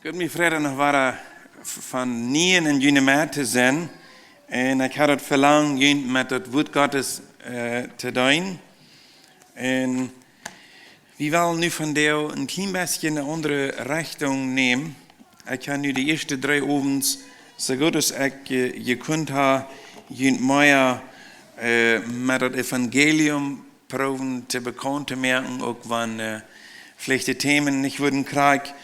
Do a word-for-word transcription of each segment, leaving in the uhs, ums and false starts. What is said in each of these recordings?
Goot, mie freit daut noch wada von Nieen en june Medd to sennen. Un ekj haud daut Velangen, junt met daut Wuat Gottes äh, to deenen. Un wie wellen nu vondoag een kjlien bät eene aundre Rechtunk nämen. Ekj hab nu de ieeschte dree Owents, soo goot aus ekj äh, jekunt hab, junt mea äh, met daut Evangelium proowen to bekaunt to moaken, uk wan äh, veleicht de Themen nich wudden krakjt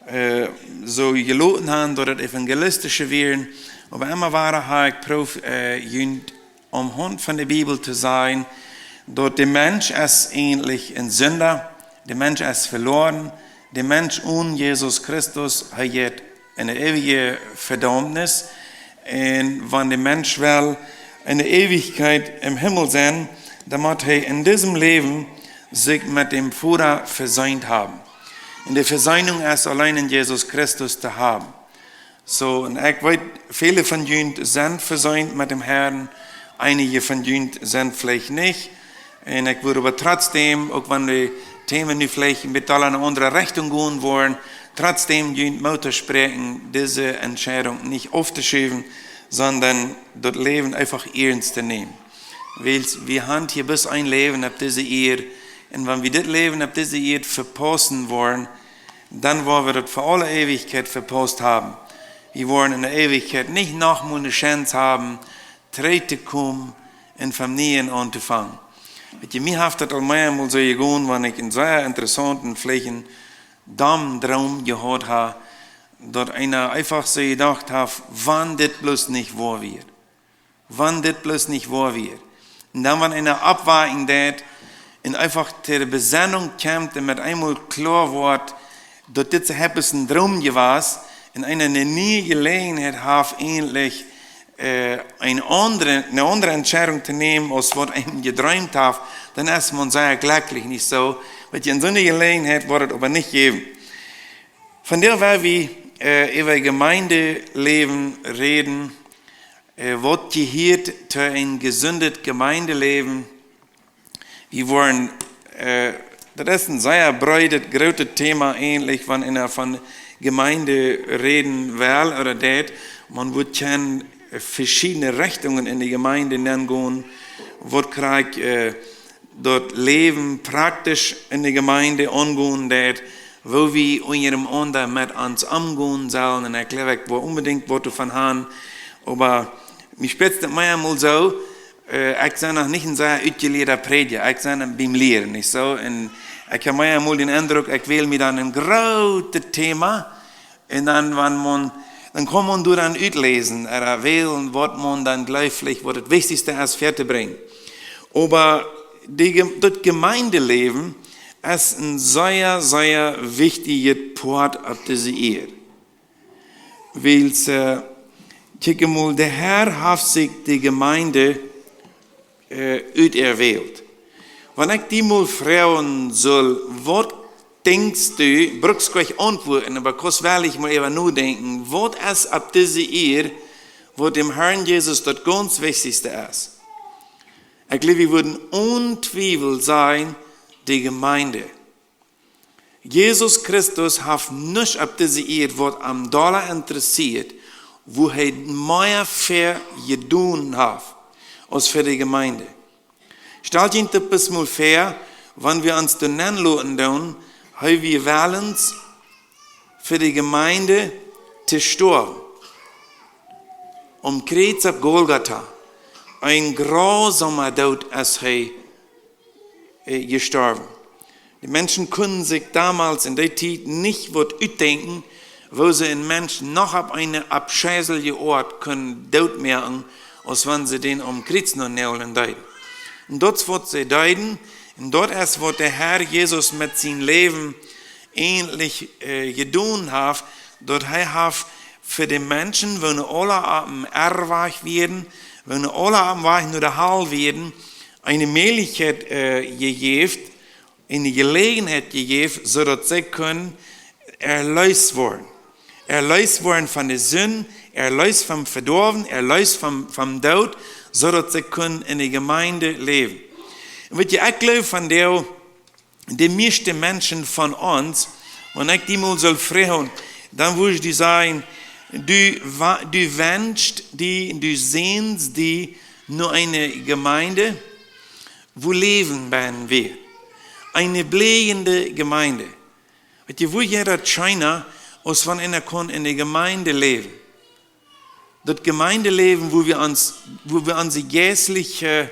äh, soo jeloten haben, daut et evangelistische wieren. Oba emma wada hab ekj proowt, äh, junt aunhaunt von de Bibel to sajen, daut de Mensch es eejentlich een Sinda, de Mensch es veloaren, de Mensch onen Jesus Christus, hee jeit en de eewje Vedaumnis. Un wan de Mensch well en de Eewichkjeit em Himmel sennen, dan mott hee en disem Läwen sikj met däm Voda veseent haben. Un de Veseenunk es auleen en Jesus Christus to haben. Soo, un ekj weet, väle von junt sent veseent met däm Herrn, eenje von junt sent veleicht nich. Un ekj wudd oba trotzdäm, uk wan de Themen nu veleicht een bät aul en eene aundre Rechtunk gonen woaren, trotzdäm junt Moot toospräakjen, dise Entscheidunk nich auftoschäwen, sonda daut Läwen eefach iernst to nämen. Wiels wie haben hia bloos een Läwen opp dise Ieed. Un wan wie dit Läwen opp dise Ieed vepaussen woaren, dan woa wie daut fa aule Eewichkjeit vepaust haben. Wie woaren en de Eewichkjeit nich noch mol ne Chance haben, trigj to komen un von nieen auntofangen. Weet jie, mie haft daut aul meamol soo jegonen, wan ekj een sea interessaunten, veleicht een domen Droom jehaut hab, daut eena eefach soo jedocht haft, wan dit bloos nich woa wia. Wan dit bloos nich woa wia. Un dan, wan eena oppwaken deit un eefach to de Besennunk kjemt un met eemol kloa woat, daut dit soo eppes een Droom jewast un eena eene niee Jeläajenheit haft, eejentlich äh, eene aundre, eene aundre Entscheidunk to nämen, aus waut eena jedreemt haft, dan es maun sea jlekjlich, nich soo? Weet jie, en soone Jeläajenheit woat et oba nich jäwen. Vondoag well wie äh, äwa Jemeendeläwen räden, äh, waut jehieet to een jesundet Jemeendeläwen. Wie woaren, äh, daut es een sea breedet, grootet Thema eejentlich, wan eena von Jemeend räden well ooda deit. Maun woat kjennen äh, veschiedne Rechtungen en de Jemeend nengonen, waut krakjt äh, daut Läwen praktisch en de Jemeend aungonen deit, woo wie unjarenaunda met ons omgonen sellen. Un ekj jleew, ekj well onbedinjt waut doavon haben, oba mie spetzt et meamol soo, äh, ekj sie noch nich een sea utjelieeda Prädja, ekj sie biem Lieren, nich soo? Un ekj hab meamol dän Endruck, ekj wäl mie dan een grootet Thema, un dan, wan maun, dan kaun maun doa dan utläsen, ooda wälen, waut maun dan jleeft, waut daut Wichtichste es, väatobrinjen. Oba de, Ge- daut Jemeendeläwen es een sea, sea wichtjet Poat opp dise Ieed. Wiels, äh, kjikj mol, de Herr haft sikj de Jemeend äh, uterwählt. Wan ekj die mol froagen sull, waut denkjst du, brukst nich auntwuaden, oba kaust werkjlich mol äwa nodenkjen, waut es opp dise Ieed, waut däm Herrn Jesus daut gaunz Wichtichste es? Ekj jleew, wie wudden onen Twiewel sajen, de Jemeend. Jesus Christus haft nuscht opp dise Ieed, waut am dolla interessieet, woo hee mea fa jedonen haft, aus fa de Jemeend. Stellt junt daut bloos mol väa, wan wie ons doa nenloten doonen, hee wia wellens fa de Jemeend to stoawen. Aum Kjriez opp Golgatha, een jrausauma Doot es hee äh, jestorwen. De Menschen kunnen sikj domols en dee Tiet nich waut utdenkjen, woo see een Mensch noch opp eene aufscheilje Oat kunnen dootmoaken, aus wan see dän aum Kjriez noagnelen deeden. Un daut es waut see deeden, un daut es waut de Herr Jesus met sien Läwen eejentlich äh, jedonen haft, daut hee haft fa de Menschen, woone aula oppem Errwajch wieren, woone aula oppem Wajch no de Hal wieren, eene Mäajlichkjeit äh, jejäft, eene Jeläajenheit jejäft, soo daut see kunnen erleest woaren. Erleest woaren von de Sind, erleest vom Vedoawen, erleest vom, vom Doot, soo daut see kunnen en de Jemeend läwen. Un weet jie, ekj jleew, von de, de mieeschte Menschen von ons, wan ekj die mol sull froagen, Dan wudd ekj sajen, du, wa- du wenschst die, du sehnst die no eene Gemeinde, wua Läwen bennen wia. Eene blieende Gemeinde. Weet jie, woo jeit daut scheena, aus wan eena kunn en eene Gemeinde läwen? Daut Gemeindeläwen, wua wie ons, wua wie onse jeistliche,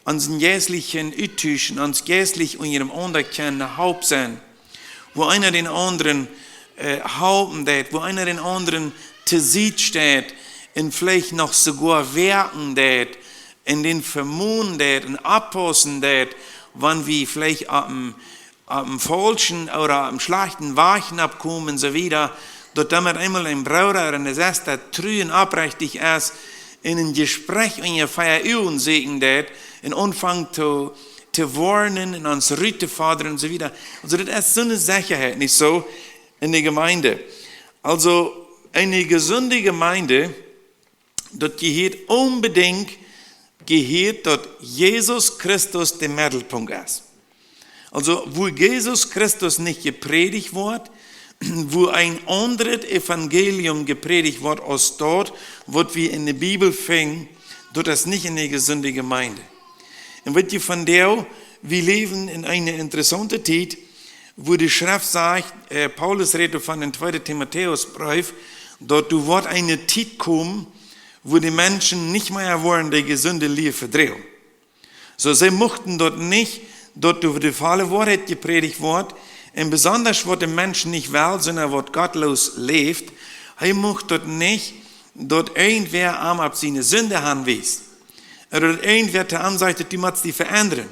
onsen jeistlichen Utausch, ons jeistlich unjarenaunda kjennen halpen sennen, wua eena dän aundren äh, halpen deed, wua eena dän aundren to Sied steit un veleicht noch soogoa werkjen deed un dän vemonen deed un oppaussen deed, wan wie veleicht opp een, opp een faulschen ooda opp een schlajchten Wajch nopp komen un soo wieda, daut dan met eemol een Brooda ooda eene Sesta tru un oprechtich es un een Jespräch unja vea Uagen sieekjen deed un aunfangt to, to woarnen un ons rut to fodren un soo wieda. Aulsoo, daut es soone Sechaheit, nich soo, en de Gemeinde. Aulsoo, eene jesunde Gemeinde, daut jehieet onbedinjt, jehieet daut Jesus Christus de Meddelpunkt es. Aulsoo, wua Jesus Christus nich jeprädicht woat, wua een aundret Evangelium jeprädicht woat aus daut, waut wie en de Bibel finjen, daut es nich eene jesunde Gemeinde. Un weet jie, vondoag, wie läwen en eene interessaunte Tiet, wua de Schreft sajcht, äh, Paulus rät doavon em tweeden Timotäusbreef, daut doa woat eene Tiet komen, wua de Menschen nich mea woaren de jesunde Lia vedroagen. Soo, see muchten daut nich, daut doa de volle Woarheit jeprädicht woat, un besonda waut de Mensch nich well, sonda waut gottloos läft, hee mucht daut nich, daut irjentwäa am opp siene Sind hanwiest. Ooda daut irjentwäa to am sajcht, daut du motst die veendren.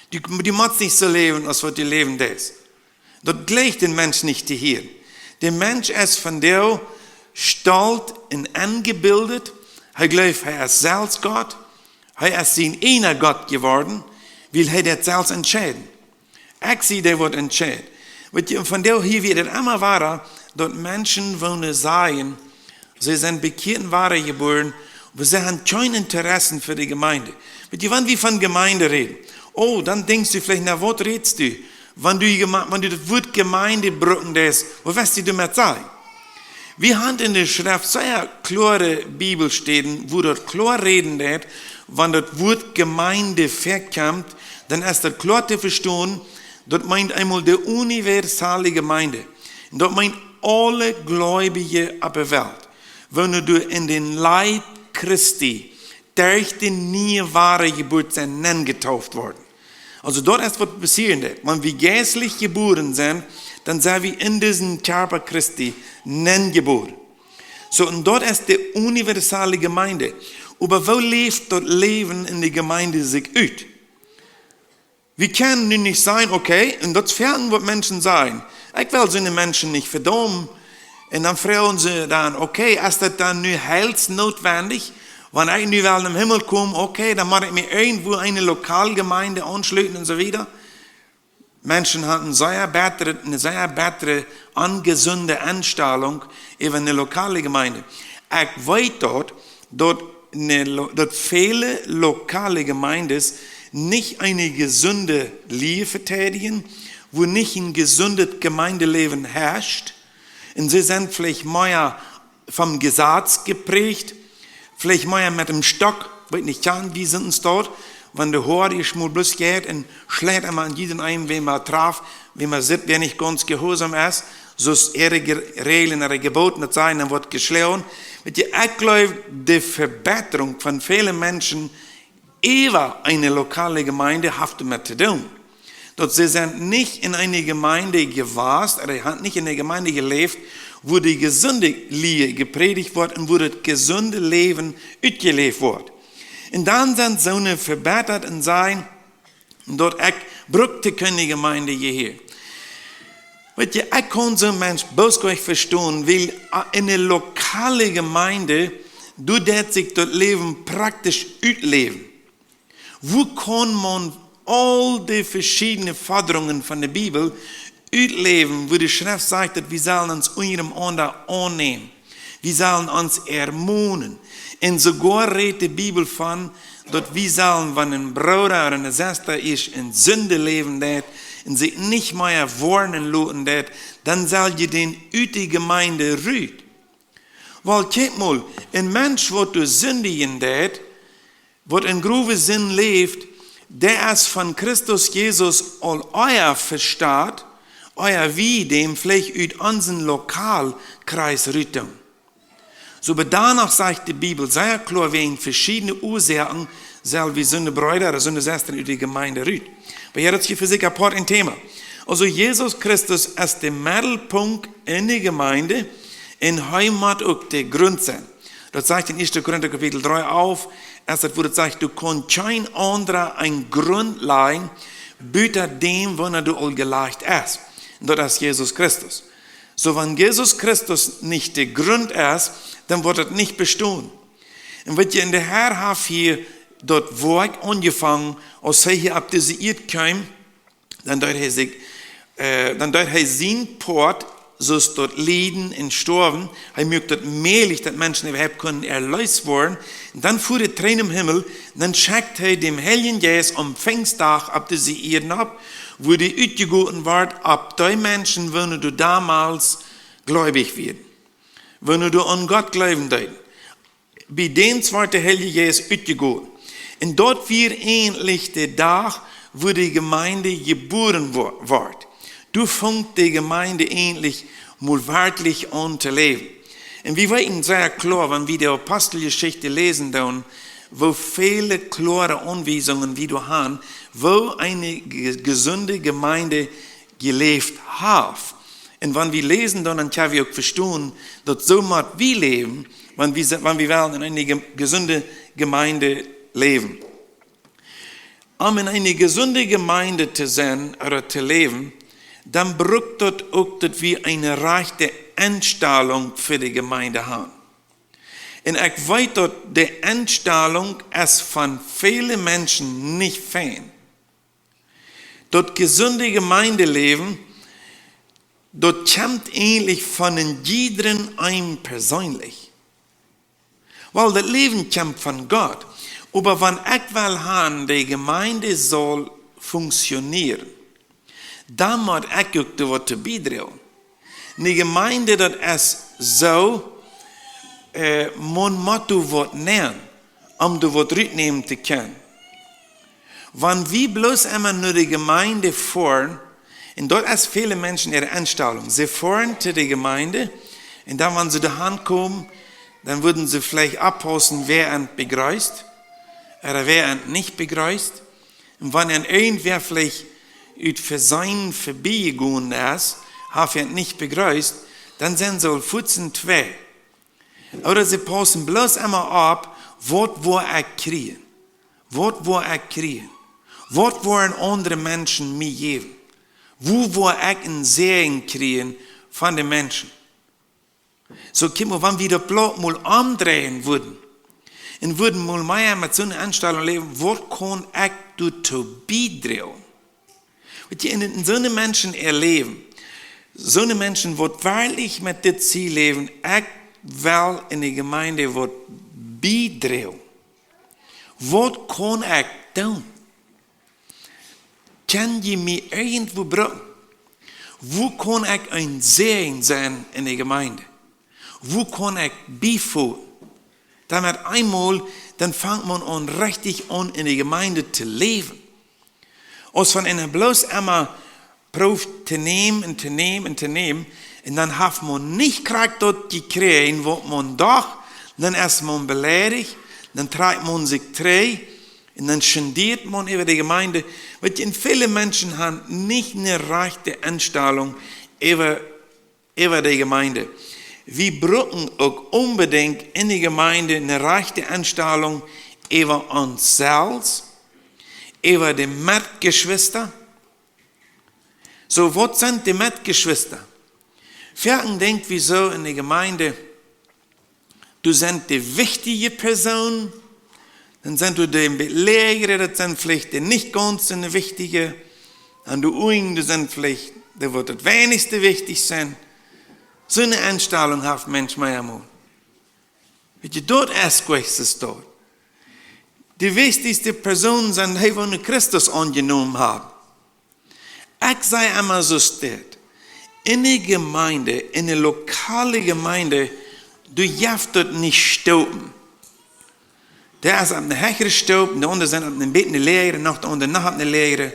Du, du motst nich soo läwen, aus waut du läwen deist. Daut jleicht dän Mensch nich to hieren. De Mensch es vondoag stolt un enjebildt. Hee jleeft, hee es selfst Gott. Hee es sien eena Gott jeworden, wiel hee daut selfst entscheiden. Ekj sie dee, waut entscheidt. Weet jie, vondoag hia wada emma wada, daut Menschen woaren sajen, see sent bekjieet un wadajebuaren, oba see haben kjeen Interesse fa de Gemeinde. Weet jie, wan wie von Gemeinde räden, oh, dan denkjst du veleicht, na, waut rätst du? Wan du, Geme- wan du daut Wuat Gemeinde brucken deist, waut woascht du doamet sajen? Wie haben en de Schreft sea kloare Bibelstäden, wua daut kloa räden deit, wan daut Wuat Gemeinde väakjemt, dan es daut kloa to vestonen, daut meent eemol de universale Gemeinde. Un daut meent aule Gleubje opp de Welt, woone doa en dän Leib Christi derch de niee Wadajeburt sent nenjetauft worden. Aulsoo, daut es waut passieren deit. Wan wie jeistlich jebuaren sent, dan sent wie en disen Kjarpa Christi nenjebuaren. Soo, un daut es de universale Gemeinde. Oba woo läft daut Läwen en de Gemeinde sikj ut? Wie kjennen nu nich sajen, okay, un daut es foaken waut Menschen sajen. Ekj well soone Menschen nich vedaumen. Un dan froagen see dan, okay, es daut dan nu heilsnootwendich? Wan ekj nu well nom Himmel komen, okay, dan mott ekj mie irjentwua eene lokale Gemeinde aunschluten un soo wieda. Menschen haben eene sea bätre, eene sea bätre, onjesunde Enstalunk äwa eene lokale Gemeinde. Ekj weet daut, daut, eene lo- daut väle lokale Gemeindes nich eene jesunde Lia vedeenen, wua nich een jesundet Gemeindeläwen herrscht. Un see sent veleicht mea vom Jesaz jeprächt, veleicht mea met däm Stock, weet nich, kjan, wie sent en Staut, wan de Hoad ieescht mol bloos jeit un schleit emma aun jieda eenen, wäm hee traft, wäm hee sitt, wäa nich gaunz jehuarsom es, soo aus äare Ge- Räajlen, äare Jeboten, daut sajen, dan woat jeschlonen. Weet jie, ekj jleew, de Vebättrunk von väle Menschen äwa eene lokale Gemeinde haft doamet to doonen, daut see sent nich en eene Gemeinde jewast, ooda haben nich en eene Gemeinde jeläft, wua de jesunde Lia jeprädicht woat un wua daut jesunde Läwen utjeläft woat. Un dan sent soone vebättat un sajen, daut ekj bruck to kjeene Gemeinde hia. Weet jie, ekj kaun soon Mensch bloos nich vestonen, wiel, äh, en eene lokale Gemeinde, doa deit sikj daut Läwen praktisch utläwen. Woo kaun maun aul de veschiedne Fodrungen von de Bibel utläwen, wua de Schreft sajcht, daut wie sellen ons unjarenaunda aunnämen? Wie sellen ons ermonen. Un soogoa rät de Bibel von, daut wie sellen, wan een Brooda ooda eene Sesta ieescht en Sind läwen deit, un sikj nich mea woarnen loten deit, dan sell jie dän ut de Jemeent rut. Wiels kjikj mol, een Mensch, waut doa sindijen deit, waut en growe Sind läft, dee es von Christus Jesus aul ea vesteit, ea wie däm veleicht ut onsen Lokalkreis rut doonen. Soo, oba doano sajcht de Bibel sea kloa, wäajen veschiedne Uasoaken sell wie soone Breeda ooda soone Sestren ut de Jemeent rut. Oba jo, daut es hia fa sikj apoat een Thema. Aulsoo, Jesus Christus es de Meddelpunkt en de Jemeent un hee mott uk de Grunt sennen. Daut sajcht en ieeschte Korinta Kapitel dree alf, es daut, wua daut sajcht: "Doa kaun kjeen aundra een Grunt lajen, buta däm, waut doa aul jelajcht es." Un daut es Jesus Christus. Soo, wan Jesus Christus nich de Grunt es, dan woat daut nich bestonen. Un weet jie, en de Herr haft hia daut Woakj aunjefongen, aus hee hia opp dise Ieed kjeem, dan deed hee sikj, äh, dan deed hee sien Poat, soo aus daut Lieden un Stoawen. Hee muak daut mäajlich, daut Menschen äwahaupt kunnen erleest woaren. Un dan fua hee trigj nom Himmel, dan schekjt hee dän Heiljen Jeist aum Pinjstdach opp dise Ieed nopp, wua dee utjegoten wort opp dee Menschen, waut doa donn gleewich wieren, waut doa aun Gott jleewen deeden. Bie dän wort de Heilje Jeist utjegoten. Un daut wia eejentlich de Dach, wua de Jemeent jebuaren wo-, wort. Doa funk de Jemeent eejentlich mol werkjlich aun to läwen. Un wie weeten sea kloa, wan wie de Aposteljeschicht läsen doonen, woo väle kloare Aunwiesungen wie doa haben, woo eene je-, jesunde Jemeent jeläft haft. Un wan wie läsen, dan, dan kjenn wie uk vestonen, daut soo mott wie läwen, wan wie se-, wan wie wellen en eene je-, jesunde Jemeent läwen. Om en eene jesunde Jemeent to sennen ooda to läwen, dan brukt daut uk, daut wie eene rajchte Enstalunk fa de Jemeent haben. Un ekj weet, daut de Enstalunk es von väle Menschen nich fein. Daut jesunde Jemeenteläwen, daut kjemt eejentlich von een jiedren eenen perseenlich. Wiels daut Läwen kjemt von Gott. Oba wan ekj well haben, de Jemeent saul funktionieren, dan mott ekj uk doa waut to biedroagen. De Jemeent, daut es soo, äh, maun mott doa waut nämen, om doa waut rutnämen to kjennen. Wan wie bloos emma no de Jemeent foaren, un daut es väle Menschen äare Enstalunk. See foaren to de Jemeent, un dan, wan see doa aunkomen, dan wudden see veleicht oppaussen, wäa an bejreest, ooda wäa an nich bejreest. Un wan an irjentwäa veleicht ut Veseenen verbiejegonen es, haft an nich bejreest, dan sent see aul fuaz twei. Ooda see paussen bloos emma opp, waut woa ekj kjrieen? Waut woa ekj kjrieen? Waut woaren aundre Menschen mie jäwen? Woo woa ekj een Säajen kjrieen von de Menschen? Soo, kjikj mol, wan wie daut Blaut mol omdreien wudden, un wudden mol mea met soone Enstalunk läwen, waut kaun ekj doatoo biedroagen? Weet jie, en, en soone Menschen äa Läwen, soone Menschen, waut werkjlich met dit Ziel läwen, ekj well en de Jemeent waut biedroagen. Waut kaun ekj doonen? Kjenn jie mie irjentwoo brucken? Woo kaun ekj een Säajen sennen en de Jemeent? Woo kaun ekj biefoten? Dan met eemol, dan fangt maun aun, rechtich aun en de Jemeent to läwen. Aus wan eena bloos emma prooft to nämen un to nämen un to nämen, un dan haft maun nich krakjt daut jekjräajen, waut maun docht, dan es maun beleidicht, dan trakjt maun sikj trigj, un dan schendieet maun äwa de Jemeent. Weet jie, un väle Menschen haben nich eene rajchte Enstalunk äwa äwa de Jemeent. Wie brucken uk onbedinjt en de Jemeent eene rajchte Enstalunk äwa ons selfst, äwa de Metjeschwista. Soo, waut sent de Metjeschwista? Foaken denkj wie soo en de Jemeent, daut sent de wichtje Persoonen, dan sent doa de läajre, daut sent veleicht de nich gaunz soo wichtje, un doa unjen, daut sent veleicht dee, waut daut weinichste wichtich sent. Soone Enstalunk haft Mensch mau emol. Weet jie, daut es Christus doa. De wichtichste Persoonen sent dee, waut Christus aunjenomen haben. Ekj saj emma soo, steit en de Jemeent, en de lokale Jemeent, du jefst daut nich Stopen. Dee es opp ne hechre Stoop, de aundre sent opp ne bät ne läajre, noch de aundre noch opp ne läajre.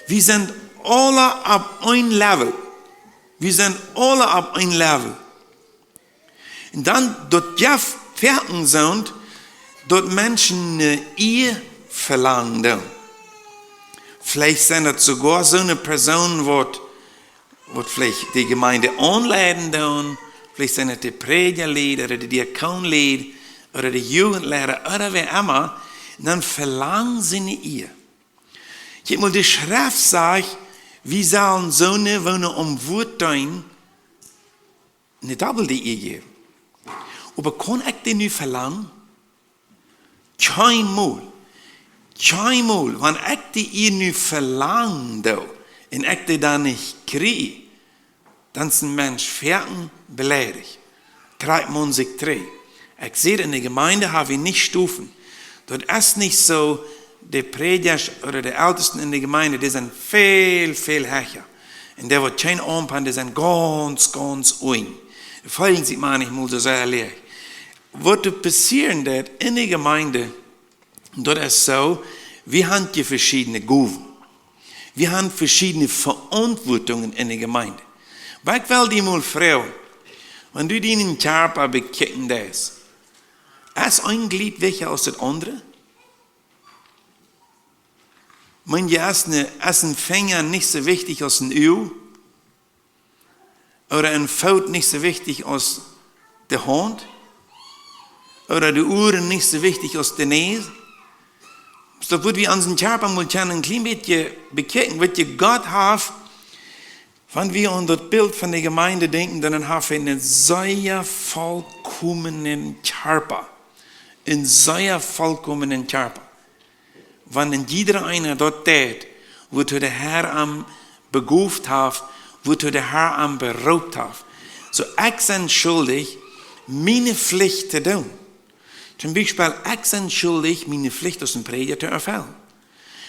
Wie sent aule opp een Level. Wie sent aule opp een Level. Un dan daut jeft foaken soo, daut Menschen ne Ea velangen doonen. Veleicht sent daut soogoa soone Persoonen, waut, waut veleicht de Jemeent aunleiden doonen, veleicht sent daut de Prädja ooda de Diakon ooda de Jugendleiter ooda wäa emma, un dan velangen see ne Ea. Kjikj mol, de Schreft sajcht, wie sellen soone, woone om Wuat doonen, ne doppelte Ea jäwen. Oba kaun ekj dee nu velangen? Kjeenmol. Kjeenmol. Wan ekj dee Ea nu velangen doo un ekj dee dan nich kjrie, dan es een Mensch foaken beleidicht. Trakjt maun sikj trigj. Ekj saj, en de Jemeent hab wie nich Stopen. Daut es nich soo, de Prädja ooda de Eltesten en de Jemeent, dee sent väl, väl hecha. Un dee, waut kjeen Aumt han, dee sent gaunz, gaunz unjen. Dee feelen sikj mau nich mol soo sea läach. Waut doa passieren deit en de Jemeent, daut es soo, wie han hia veschiedne Gowen. Wie han veschiedne Veauntwuatungen en de Jemeent. Oba ekj well die mol froagen, wan du dienen Kjarpa bekjikjen deist, es een Jlied wichtja aus daut aundre? Meen jie, es ne, es een Finja nich soo wichtich aus een Uag? Ooda een Foot nich soo wichtich aus de Haunt? Ooda de Uaren nich soo wichtich aus de Näs? Soo daut wie onsen Kjarpa mol kjennen een kjlien bät bekjikjen, waut je Gott haft, wan wie aun daut Bilt von de Jemeent denkjen, dan haft hee een sea volkomenen Kjarpa. Een sea volkomenen Kjarpa. Wan een jieda eena daut deit, wuatoo de Herr am begoft haft, wuatoo de Herr am beroopt haft. Soo, ekj sie schuldich, miene Pflicht to doonen. Toom Biespel, ekj sie schuldich, miene Pflicht aus een Prädja to erfellen.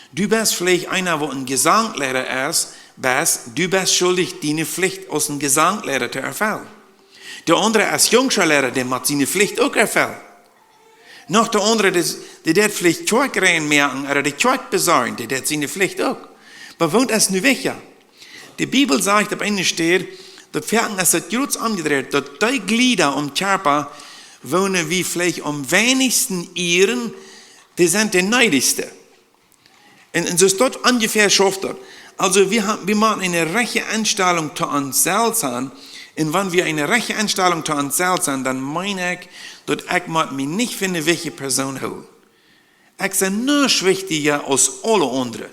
Du best veleicht eena, waut een Jesanglehrer es, best, du best schuldich, diene Pflicht aus een Jesanglehrer to erfellen. De aundre es Jungschoolehrer, dee mott siene Pflicht uk erfellen. Noch de aundre, dee, dee deit veleicht Kjoakj rein moaken, ooda de Kjoakj besorjen, dee deit siene Pflicht uk. Oba waut es nu wichtja? De Bibel sajcht opp eene Städ, daut foaken es daut jrods omjedreit, daut dee Jlieda aum Kjarpa, woone wie veleicht aum weinichsten ieren, dee sent de needichste. Un, un soo es daut onjefäa schauft daut. Aulsoo, wie ha-, wie motten eene rajchte Enstalunk to ons selfst han. Un wan wie eene rajchte Enstalunk to ons selfst han, dan meen ekj, daut ekj mott mie nich fa eene wichtje Persoon hoolen. Ekj sie nuscht wichtja aus aule aundre.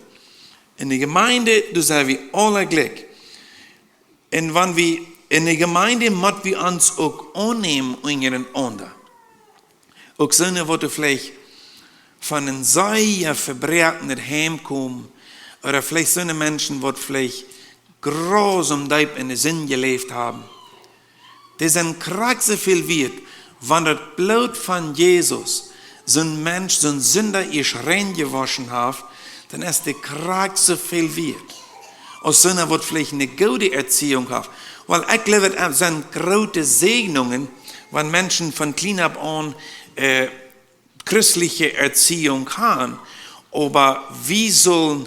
En de Jemeent, doa sent wie aule jlikj. Un wan wie en de Jemeent, mott wie ons uk aunnämen unjarenaunda. Uk soone, waut veleicht von een sea vebroakenet Heim komen, ooda veleicht soone Menschen, waut veleicht grausam deep en de Sind jeläft haben. Dee sent krakjt soo väl wieet, wan daut Bloot von Jesus soon Mensch, soon Sinda ieescht rein jewoschen haft, dan es dee krakjt soo väl wieet aus soona, waut veleicht eene goode Erziehung haft. Wiels ekj jleew, daut sent groote Säajnungen, wan Menschen von kjlien opp aun, äh, christliche Erziehung han. Oba wie sellen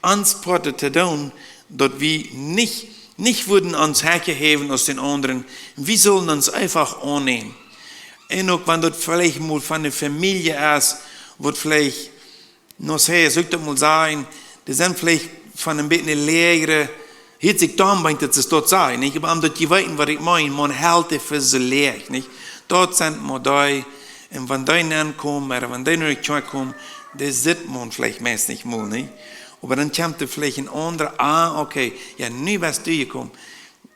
ons Poat to doonen, daut wie nich, nich wudden ons hecha häwen aus dän aundren. Wie sellen ons eefach aunnämen. Un uk wan daut veleicht mol von eene Famielje es, waut veleicht, no saj, sull ekj daut mol sajen, dee sent veleicht von een bät läajre, hieet sikj domm, wan ekj daut soo sajen, nich? Oba om daut jie weeten, waut ekj meen, maun helt dee fa soo läach, nich? Daut sent mau dee, un wan dee nenkomen, ooda wan dee no de Kjoakj komen, dee sitt maun veleicht meist nich mol, nich? Oba dan kjemt doa veleicht een aundra, ah, okay, jo, nu best du jekomen.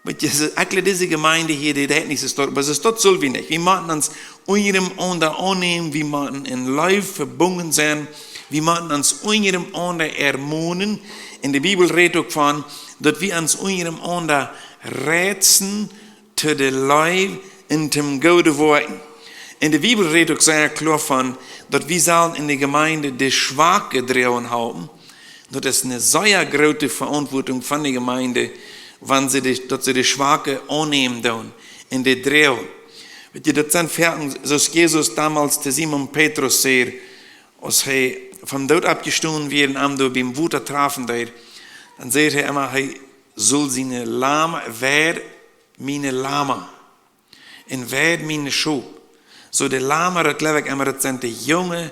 Weet jie, soo, ekj jleew, dise Jemeent hia, dee deit nich soo stoakj, oba soo stoakj sell wie nich. Wie motten ons unjarenaunda aunnämen, wie motten en Leew vebungen sennen, wie motten ons unjarenaunda ermonen. Un de Bibel rät uk von, daut wie ons unjarenaunda reizen to de Leew un toom goode Woakjen. Un de Bibel rät uk sea kloa von, daut wie sellen en de Jemeent de Schwake droagen halpen. Daut es eene sea groote Veauntwuatunk von de Jemeent, wan see de, daut see de Schwake aunnämen doonen un dee droagen. Weet jie, daut sent Wäakjen, soo aus Jesus domols to Simon Petrus säd, aus hee vom Doot oppjestonen wia un am doa biem Wota trafen deed, dan säd hee emma, hee sull siene Lama, weid miene Lama. Un weid miene Schop. Soo de Lama, daut jleew ekj emma, daut sent de Junge,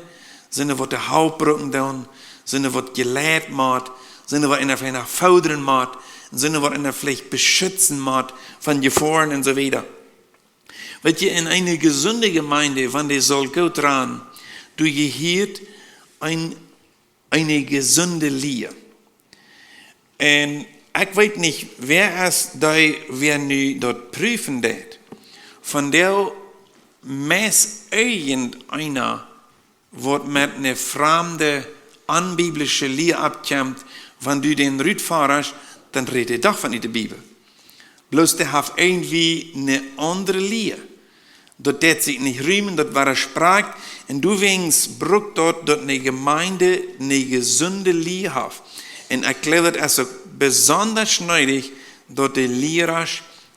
sent waut de Haup brucken doonen, sent waut jeleit motten, sent waut eena veleicht foddren mott, un sent waut eena veleicht beschitzen mott von Jefoaren un soo wieda. Weet jie, en eene jesunde Jemeent, wan dee saul goot rannen, doa jehieet een, eene jesunde Lia. Un ekj weet nich, wäa es dee, wäa nu daut prüfen deed. Von dee meist irjenteena, waut met eene framde, onbiblische Lia oppkjemt, wan du dän rutfodast, dan rät hee doch von de Bibel. Bloos dee haft irjentwoo eene aundre Lia. Daut deit sikj nich riemen, daut wadasproakt. Un doawäajen brukt daut, daut eene Jemeent eene jesunde Lia haft. Un ekj jleew, daut es uk besonda needich, daut de Liera,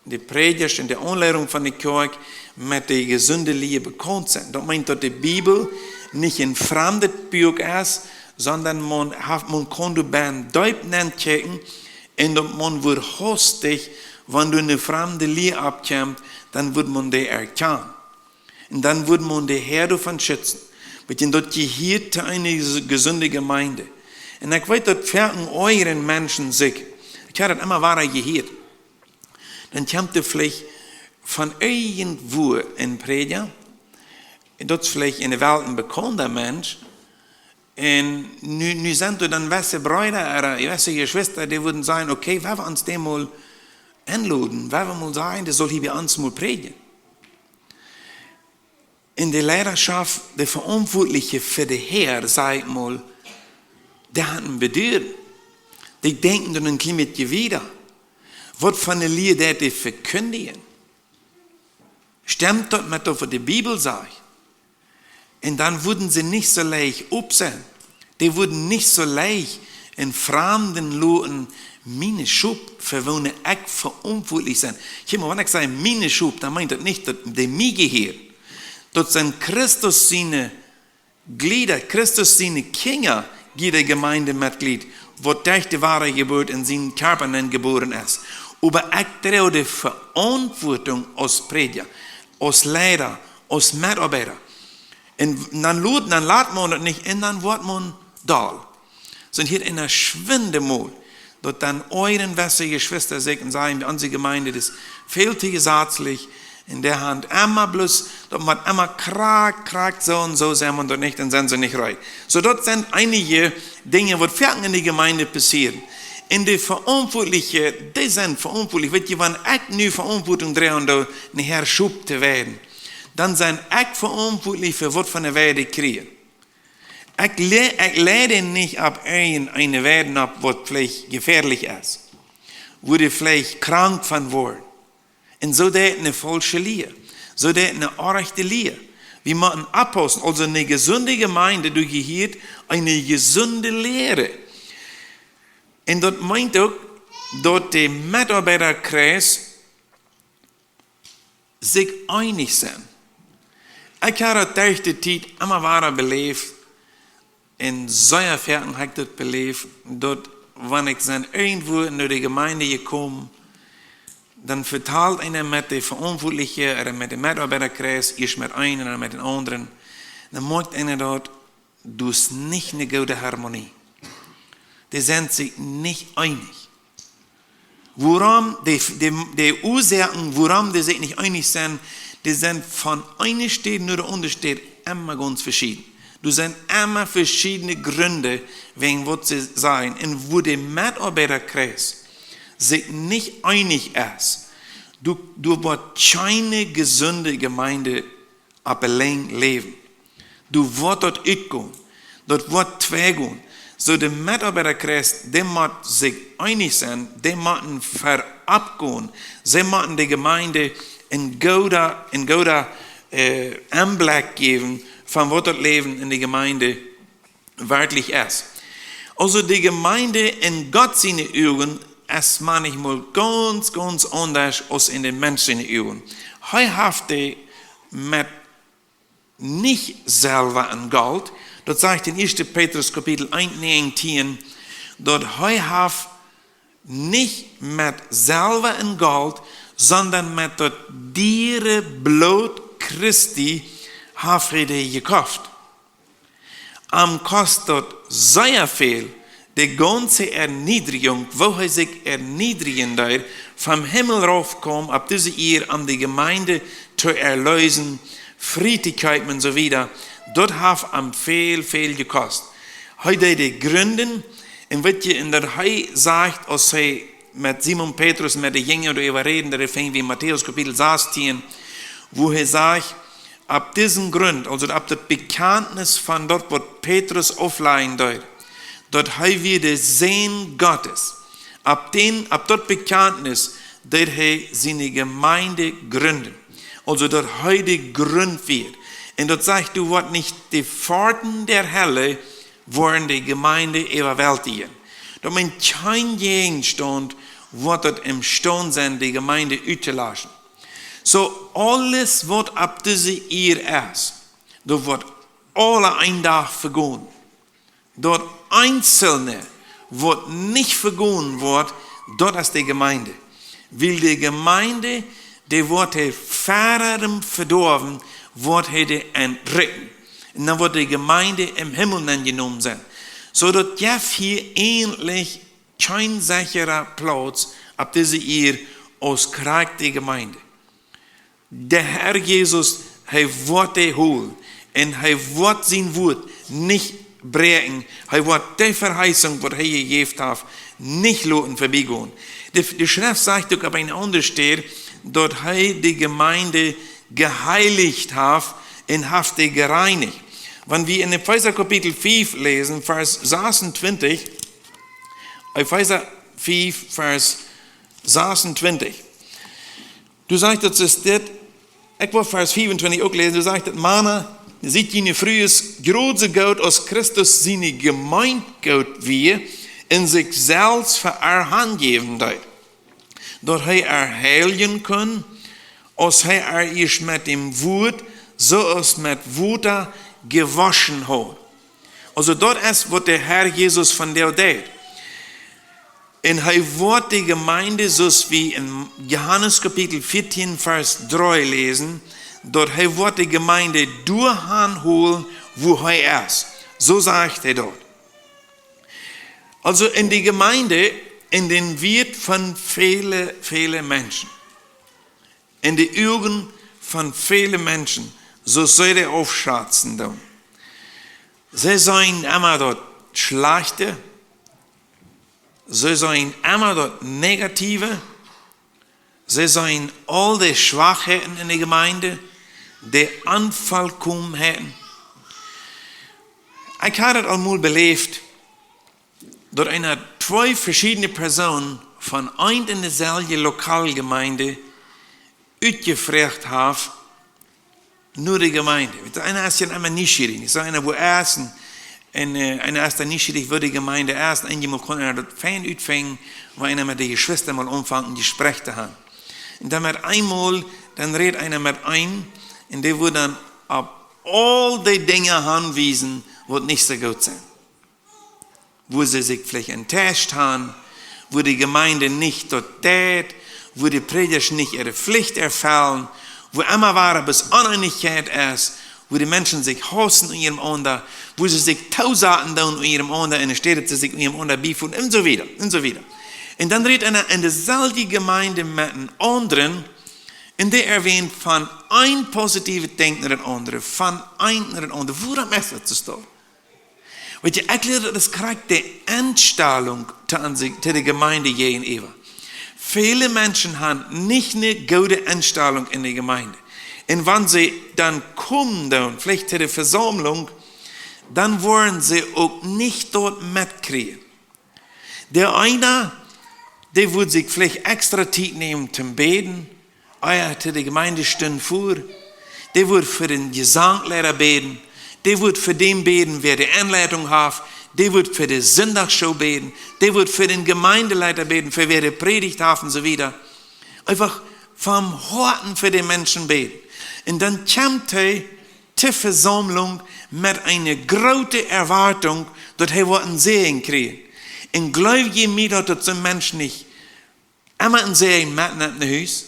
de Prädja un de Aunleidunk von de Kjoakj met de jesunde Lia bekaunt sent. Daut meent, daut de Bibel nich een framdet Buak es, sonda maun haft, maun kaun doa bennen deep nenkjikjen, un daut maun woat hastich, wan doa eene framde Lia oppkjemt, dan woat maun dee erkjanen. Un dan woat maun de Häad doavon schitzen. Weet jie, daut jehieet to eene jesunde Jemeent. Un ekj weet, daut väle aundre Menschen sikj, ekj hab daut emma wada jehieet, dan kjemt doa veleicht von irjentwua een Prädja, daut es veleicht en de Welt een bekaunda Mensch, un nu, nu sent doa dan wesse Breeda ooda wesse Jeschwista, dee wudden sajen, okay, wie wellen ons dän mol enloden, wie wellen mol sajen, dee saul hia bie ons mol prädjen. Un de Leidaschoft, de Veauntwuatliche fa de Häad, saj ekj mol, dee haben Beduaren. Dee denkjen dan een kjlien bät wieda. Waut fa eene Lia deit dee vekjindjen? Stemt daut met daut, waut de Bibel sajcht? Un dan wudden see nich soo leicht opp sennen. Dee wudden nich soo leicht een Framden loten miene Schop, fa woone ekj veauntwuatlich sie. Kjikj mol, wan ekj saj miene Schop, dan meent daut nich, daut dee mie jehieet. Daut sent Christus siene Jlieda, Christus siene Kjinja, jieda Jemeendemitjlied, waut derch de Wadajeburt en sienen Kjarpa nenn jebuaren es. Oba ekj droag de Veauntwuatunk aus Prädja, aus Leida, aus Metoabeida. Un dan lot, dan lat maun daut nich, un dan woat maun doll. Sent hia en de Schwindemol, daut dan aundre wesse Jeschwista sikj un sajen, bie onse Jemeent, daut es väl too jesazlich, un dee haben emma bloos, daut mott emma krakjt, krakjt soo un soo sennen, un daut nich, dan sent see nich reed. Soo, daut sent eenje Dinja, waut foaken en de Jemeent passieren. Un de Veauntwuatliche, dee sent veauntwuatlich. Weet jie, wan ekj nu Veauntwuatunk droag, om een Häad Schop to sennen, dan sie ekj veauntwuatlich fa waut fa eene Weid ekj kjrie. Ekj le-, ekj leid nich opp eene Weid opp, waut veleicht jefäadlich es, wua dee veleicht krank von woaren. Un soo deit eene faulsche Lia. Soo deit eene orrajchte Lia. Wie motten oppaussen. Aulsoo, eene jesunde Jemeent, doa jehieet eene jesunde Lia. Un daut meent uk, daut de Metoabeidakjreis sikj eenich sent. Ekj hab daut derch de Tiet emma wada beläft, un sea foaken hab ekj daut beläft, daut wan ekj sie irjentwua no de Jemeent jekomen, dan vetalt eena met de Veauntwuatliche ooda met de Metoabeidakjreis, ieescht met eenen un dan met dän aundren. Dan moakjt eena daut, daut es nich eene goode Harmonie. Dee sent sikj nich eenich. Wuarom? De, de, de Uasoaken, wuarom dee sikj nich eenich sent, dee sent von eene Städ no de aundre Städ emma gaunz veschieden. Doa sent emma veschiedne Jrind, wäajen waut see sajen. Un wua de Metoabeidakjreis sikj nich eenich es, doa, doa woat kjeene jesunde Jemeent opp de Lenj läwen. Doa woat daut utgonen. Daut woat twei gonen. Soo de Metoabeidakjreis, dee mott sikj eenich sennen, dee motten verop gonen. See motten de Jemeent een gooda, een gooda, äh, Enblikj jäwen von waut daut Läwen en de Jemeent werkjlich es. Also de Gemeinde en Gott siene Uagen es manchmol gaunz, gaunz aundasch aus en dän Mensch siene Uagen. Hee haft dee met nich Selwa un Golt, daut sajcht en 1. Petrus Kapitel 1, 19, daut hee haft nich met Selwa un Golt, sonda met daut diere Bloot Christi haft hee dee jekoft. Am kost daut sea väl, de gaunze Erniedrigung, woo hee sikj erniedrijen deed, vom Himmel raufkjeem opp dise Ieed, om de Gemeinde to erleesen, frie to kjeepen un soo wieda. Daut haft am väl, väl jekost. Hee deed dee jrinden, un weet jie, un daut hee sajcht, aus hee met Simon Petrus, met de Jinja doaräwa räden, daut finj wie en Matäus Kapitel 16, woo hee sajcht, opp disen Grunt, also opp daut Bekjantnis von daut, waut Petrus auflajen deed, daut hee wia de Sän Gottes, opp dän, opp daut Bekjantnis deed hee siene Gemeinde jrinden. Also daut hee de Grunt wia. Un daut sajcht, doa woat nich de Pfoten der Hölle woaren de Gemeinde äwawältijen. Daut meent, kjeen Jäajenstaunt woat daut emstaund sennen, de Gemeinde uttolaschen. Soo, aules waut opp dise Ieed es, daut woat aula een Dach vegonen. Daut eenzelne, waut nich vegonen woat, daut es de Gemeinde. Wiels de Gemeinde, dee woat hee ver däm Vedoawen, woat hee dee entrikjen. Un dan woat de Gemeinde em Himmel aunjenomen sennen. Soo daut jeft hia eejentlich kjeen sechra Plauz opp dise Ieed aus krakjt de Gemeinde. De Herr Jesus, hee woat dee holen. Un hee woat sien Wuat nich bräakjen. Hee woat de Veheißunk, waut hee jejäft haft, nich loten verbiegonen. De, de Schreft sajcht uk opp eene aundre Städ, daut hee de Gemeinde jeheilicht haft un haft dee jereinicht. Wan wie en Efeesa Kapitel 5 läsen, Vers 26, Efeesa 5, Vers 26. Doa sajcht daut, es dit, ekj well Vers 25 uk läsen, doa sajcht daut: Mana, siet june Frues jrod soo goot aus Christus siene Gemeinde goot wia un sikj selfst fa äa hanjäwen deed, daut hee äa heiljen kunn, aus hee äa ieescht met däm Wuat, soo aus met Wota, jewoschen haud. Also daut es, waut de Herr Jesus vondoag deed. Un hee woat de Gemeinde, soo aus wie en Johanes Kapitel 14, Vers 3 läsen, daut hee woat de Gemeinde doahan holen, wua hee es. Soo sajcht hee daut. Also en de Gemeinde, en dän Wieet von väle, väle Menschen. En de Uagen von väle Menschen, soo aus see dee aufschazen doonen. See seenen emma daut Schlajchte, see seenen emma daut Negative, see seenen aul de Schwakheiten en de Gemeinde, de Onvollkomenheiten. Ekj hab daut aul mol beläft, daut eena twee veschiedne Persoonen von eent un deeselwje Lokalgemeinde utjefroacht haft no de Gemeinde. Weet jie, eena es je emma nieschierich. Ekj saj, eena woat essen, un, äh, eena es dan nieschierich, woo de Gemeinde es. Un eenjemol kaun eena daut fein utfinjen, wan eena met de Jeschwista mol aunfangt, een Jespräch to haben. Un dan met eemol, dan rät eena met eenen, un dee woat dan opp aul dee Dinja hanwiesen, waut nich soo goot sent. Wua see sikj veleicht enttäuscht haben, wua de Gemeinde nich daut deit, wua de Prädjasch nich äare Pflicht erfellen, wua emma wada bloos Oneenichkjeit es, wua de Menschen sikj hausen unjarenaunda, wua see sikj toosaten doonen unjarenaunda, enne Städ daut see sikj unjarenaunda biefoaren, un soo wieda, un soo wieda. Un dan rät eena en deeselwje Gemeinde met eenen aundren, un dee erwähnt von een positivet Denkjen no daut aundre, von een no daut aundre. Wuarom es daut soo? Weet jie, ekj jleew, daut es krakjt de Enstalunk to an sikj, to de Gemeinde jäajenäwa. Väle Menschen haben nich eene goode Enstalunk en de Gemeinde. Un wan see dan komen doonen, veleicht to de Vesaumlunk, dan woaren see uk nich daut metkjrieen. De eena, dee wudd sikj veleicht extra Tiet nämen toom bäden, ea hee to de Gemeinde stunt, fua. Dee wudd fa dän Jesankjleida bäden. Dee wudd fa dän bäden, wäa de Aunleitunk haft. Dee wudd fa de Sindachschool bäden, dee wudd fa dän Jemeendeleida bäden, fa wäa de Prädicht haft un soo wieda. Eefach vom Hoaten fa de Menschen bäden. Un dan kjemt hee to Vesaumlunk met eene groote Erwartunk, daut hee woat een Säajen kjrieen. Un jleew jie mie, daut daut soon Mensch nich emma een Säajen metnemt no Hus?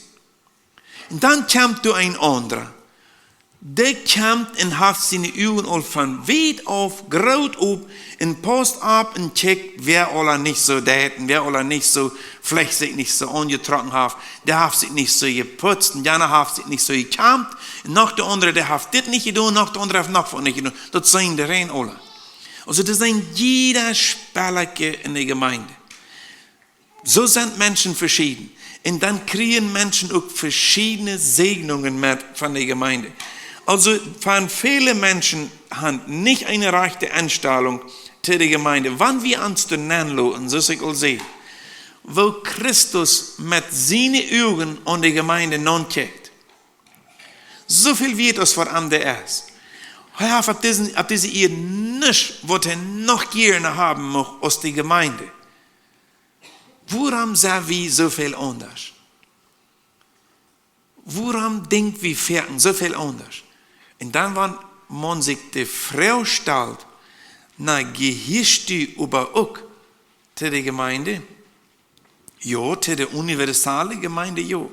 Un dan kjemt doa een aundra. Dee kjemt un haft siene Uagen aul von wiet auf groot op un paust opp un kjikjt, wäa aula nich soo deit un wäa aula nich soo, veleicht sikj nich soo aunjetrocken haft, dee haft sikj nich soo jeputzt un jana haft sikj nich soo jekjemt. Un noch de aundra, dee haft dit nich jedonen, noch de aundra haft noch waut nich jedonen. Daut sent de rein aula. Aulsoo, daut sent jieda Spellakje en de Jemeend. Soo sent Menschen veschieden. Un dan kjrieen Menschen uk veschiedne Säajnungen met von de Jemeend. Aulsoo, von väle Menschen han nich eene rajchte Enstalunk to de Jemeend. Wan wie ons doa nenloten, soo aus ekj aul säd, woo Christus met siene Uagen aun de Jemeend naunkjikjt. Soo väl wieet aus waut am doa es. Hee haft opp dise, opp dise Ieed nuscht, waut hee noch jieren haben mucht aus de Jemeend. Wuarom sent wie soo väl aundasch? Wuarom denkj wie foaken soo väl aundasch? Un dan, wan maun sikj de Froag stalt, na, jehieescht du oba uk to de Jemeend? Jo, to de universale Jemeend, jo.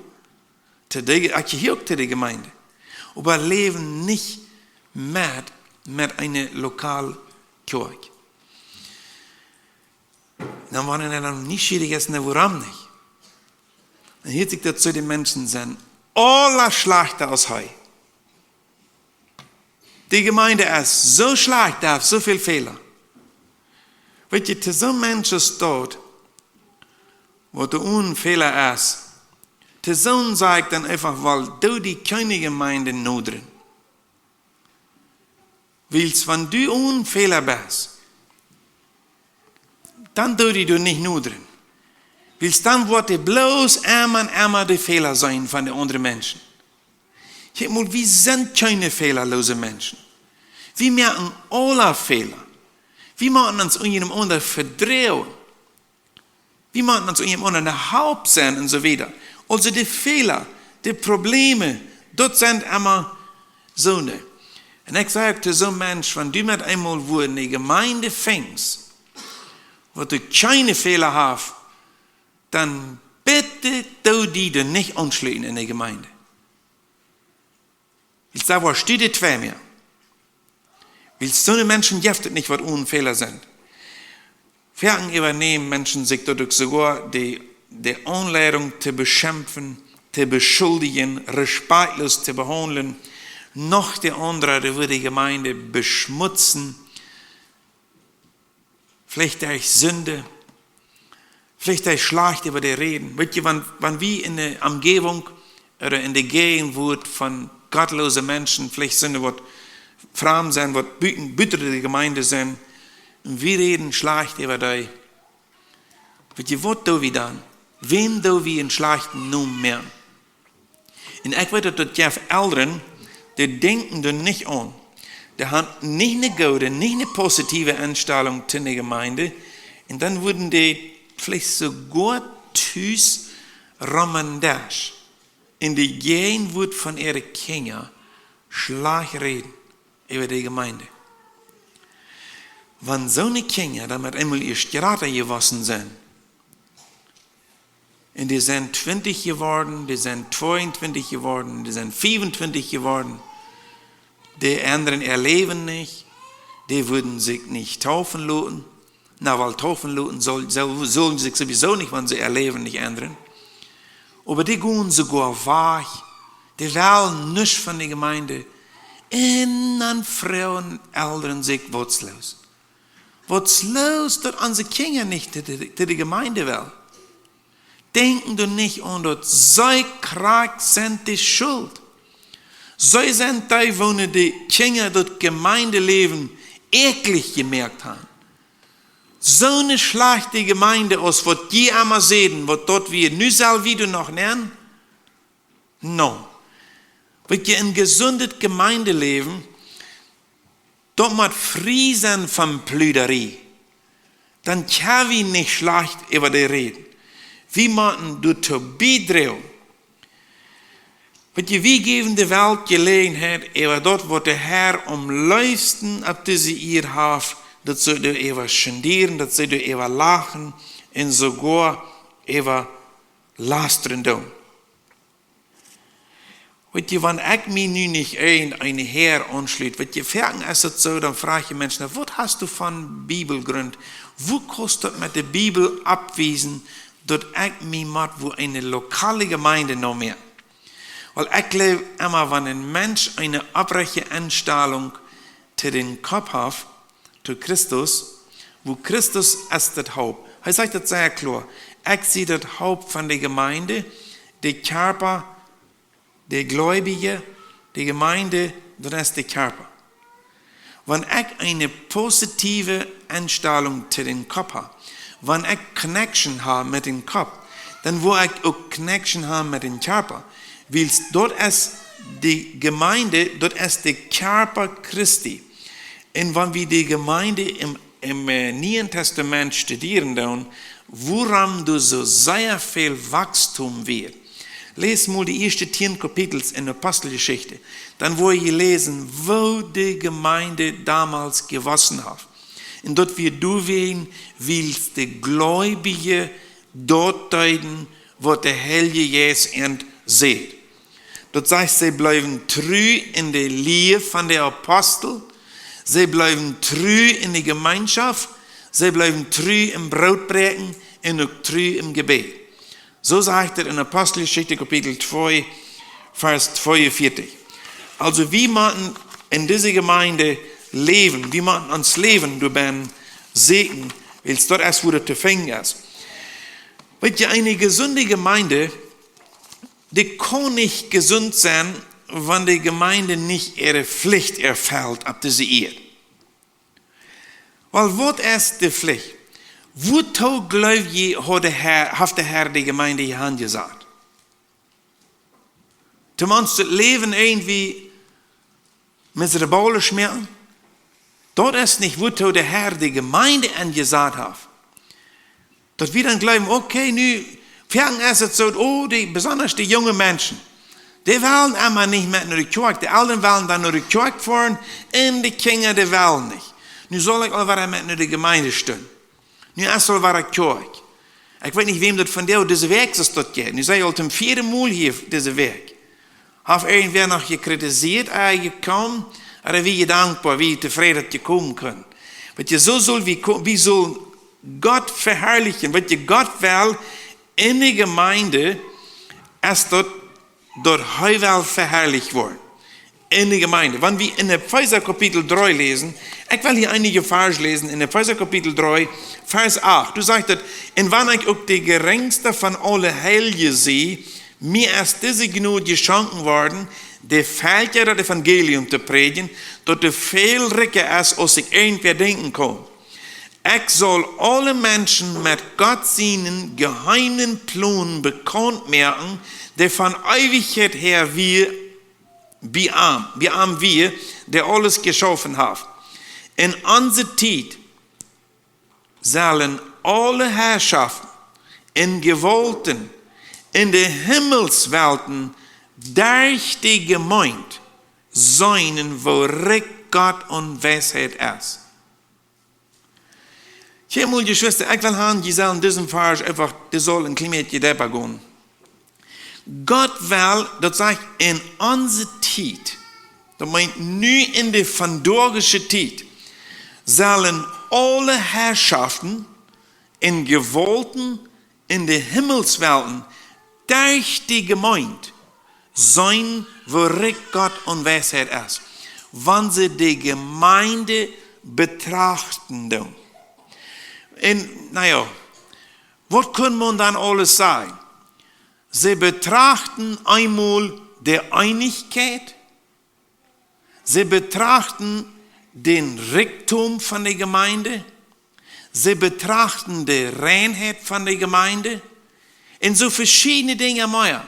To de, ekj jehieescht uk to de Jemeend. Oba läwen nich met, met eene lokale Kjoakj. Dan, wan eena dan nieschierich es, na, wuarom nich? Dan hieet sikj daut soo, de Menschen sent aula schlajchta aus hee. De Jemeend es soo schlajcht, dee haft soo väl Fäla. Weet jie, to soon Mensch aus daut, waut doa onen Fäla es, to soon saj ekj dan eefach, well, doo die kjeene Jemeend nodren. Wiels wan du onen Fäla best, dan doo die doa nich nodren. Wiels dan woat hee bloos emma un emma de Fäla seenen von de aundre Menschen. Kjikj mol, wie sent kjeene fälaloose Menschen. Wie moaken aula Fäla. Wie motten ons unjarenaunda vedroagen. Wie motten ons unjarenaunda ne Help sennen un soo wieda. Aulsoo de Fäla, de Probleme, daut sent emma soone. Un ekj saj uk to soon Mensch, wan du met eemol wua ne Jemeend finjst, waut doa kjeene Fäla haft, dan bitte doo die doa nich aunschluten en de Jemeend. Wiels doa woascht du de twee mea. Wiels soone Menschen jeft et nich, waut onen Fäla sent. Foaken äwanämen Menschen sikj daut uk soogoa de, de Aunleidunk to beschimpfen, to beschuldigen, respektlos to behaundlen, noch de aundre, dee wudden de Jemeend beschmutzen. Veleicht derch Sind, veleicht derch schlajcht äwa dee räden. Weet jie, wan, wan wie en de Omjäajent ooda en de Jäajenwuat von gottloose Menschen, veleicht sent waut framd sent, waut buten, buten de Jemeend sent, un wie räden schlajcht äwa dee, weet jie, waut doo wie dan? Wäm doo wie eenen schlajchten Nomen moaken? Un ekj weet, daut daut jeft Elren, dee denkjen doa nich aun. Dee haben nich ne goode, nich ne positive Enstalunk to de Jemeend. Un dan wudden dee veleicht soogoa tus rom dän Desch en de Jäajenwuat von äare Kjinja schlajcht räden äwa de Jemeend. Wan soone Kjinja dan met eemol ieescht jrata jewossen sent, un dee sent twintich jeworden, dee sent tweeuntwintich jeworden, dee sent fiefuntwintich jeworden. Dee endren äa Läwen nich, dee wudden sikj nich deepen loten. Na, well, deepen loten sull, sull, sullen see sikj sowieso nich, wan see äa Läwen nich endren. Oba dee gonen soogoa wajch, dee wellen nuscht von de Jemeend. Un dan froagen Elren sikj, waut es loos? Waut es loos, daut onse Kjinja nich to de, to de Jemeend wellen? Denkjen doa nich aun, daut see krakjt sent de Schult. See sent dee, woone de Kjinja daut Jemeendeläwen äkjlich jemoakt haben. Soone schlajchte Jemeend aus waut jie emma säden, waut daut wia, nu sell wie doa noch nenn? No. Weet jie, een jesundet Jemeendeläwen, daut mott frie sennen von Pludarie. dan kjenn wie nich schlajcht äwa dee räden. Wie motten doatoo biedroagen. Wiels wie jäwen de Welt Jeläajenheit äwa daut, waut de Herr aum leefsten opp dise Ieed haft, daut see doaräwa schandieren, daut see doaräwa lachen un soogoa äwa lastren doonen. Weetst du, wan ekj mie nu nich irjent eene Häad aunschluten, weetst du, foaken es et soo, dan froag ekj Menschen: "Na, waut hast du fa Bibelgrunt? Woo kaust du daut met de Bibel bewiesen, daut ekj mie mott wua eene lokale Jemeent no mea?" Wiels ekj jleew emma, wan een Mensch eene opprechte Enstalunk to dän Kopp haft, to Christus, wua Christus es daut Haupt. Hee sajcht daut sea kloa: "Ekj sie daut Haupt von de Jemeent, de Kjarpa, de Gleubje, de Jemeent, daut es de Kjarpa." Wan ekj eene positive Enstalunk to dän Kopp hab, wan ekj Connection hab met dän Kopp, dan woa ekj uk Connection haben met dän Kjarpa. Wiels daut es de Jemeent, daut es de Kjarpa Christi. Un wan wie de Jemeent em, em, äh, Nieen Tastament studieren doonen, wuarom doa soo sea väl Wachstum wia. Läs mol de ieeschte tieen Kapitels en Aposteljeschicht. Dan woa jie läsen, woo de Jemeent domols jewossen haft. Un daut wia doawäajen, wiels de Gleubje daut deeden, waut de Heilje Jeist an säd. Daut sajcht, see bleewen tru en de Lia von de Apostel, see bleewen tru en de Jemeenschoft, see bleewen tru em Brootbräakjen un uk tru em Jebäd. Soo sajcht et en Aposteljeschicht Kapitel twee, Varsch tweeunvieetich. Aulsoo, wie motten en dise Jemeent läwen, wie motten ons Läwen doabennen sieekjen, wiels daut es, wua daut to finjen es. Weetst du, eene jesunde Jemeent, dee kaun nich jesunt sennen, wan de Jemeent nich äare Pflicht erfelt opp dise Ieed. Wiels waut es de Pflicht? Wuatoo jleew jie, haft de Herr, haft de Herr de Jemeent hia aunjesat? Toom ons daut Läwen irjentwua miserabel schmakjen? Daut es nich, wuatoo de Herr de Jemeent aunjesat haft. Daut wie dan jleewen, okay, nu, foaken es et soo, oh, dee, besonda dee junge Menschen, dee wellen emma nich met no de Kjoakj, de Elren wellen dan no de Kjoakj foaren un de Kjinja, dee wellen nich. Nu saul ekj aul wada met no de Jemeent stonen. Nu es aul wada Kjoakj. Ekj weet nich, wäm daut vondoag, dise Wäakj es daut jeit. Nu sie ekj aul toom vieeden Mol hia dise Wäakj. Haft irjentwäa noch jekritisieet, ah, jie komen, ooda wia jie dankboa, wia jie tofräd, daut jie komen kunnen? Weetst du, soo saul wie ko-, wie sellen Gott veharlichen. Weetst du, Gott well en de Jemeent, es daut, daut hee well veharlicht woaren. En de Jemeent. Wan wie en Efeesa Kapitel dree läsen, ekj well hia eenje Varsch läsen, en Efeesa Kapitel dree, Varsch acht. Doa sajcht et: "Un wan ekj uk de jerinjsta von aule Heilje sie, mie es dise Jnod jeschonken worden, de Velkja daut Evangelium to prädjen, daut dee väl rikja es, aus ekj irjentwäa denkjen kaun. Ekj saul aule Menschen met Gott sienen jeheimen Plon bekaunt moaken, dee von Eewichkjeit häa wia, bie am, bie am wia, dee aules jeschaufen haft." En onse Tiet sellen aule Herrschaften un Jewaulten en de Himmelswelten derch de Jemeent seenen, woo rikj Gott aun Weisheit es. Kjikj mol, Jeschwista, ekj well han, jie sellen disen Varsch eefach, dee saul een kjlien bät deepa gonen. Gott well, daut sajcht, en onse Tiet, daut meent nu en de vondoagsche Tiet, sellen aule Herrschaften un Jewaulten en de Himmelswelten derch de Jemeent seenen, woo rikj Gott aun Weisheit es, wan see de Jemeent betrachten doonen. Un, na jo, waut kaun maun dan aules sajen? See betrachten eemol de Eenichkjeit, see betrachten dän Rikjdom von de Jemeent, see betrachten de Reinheit von de Jemeent un soo veschiedne Dinja mea.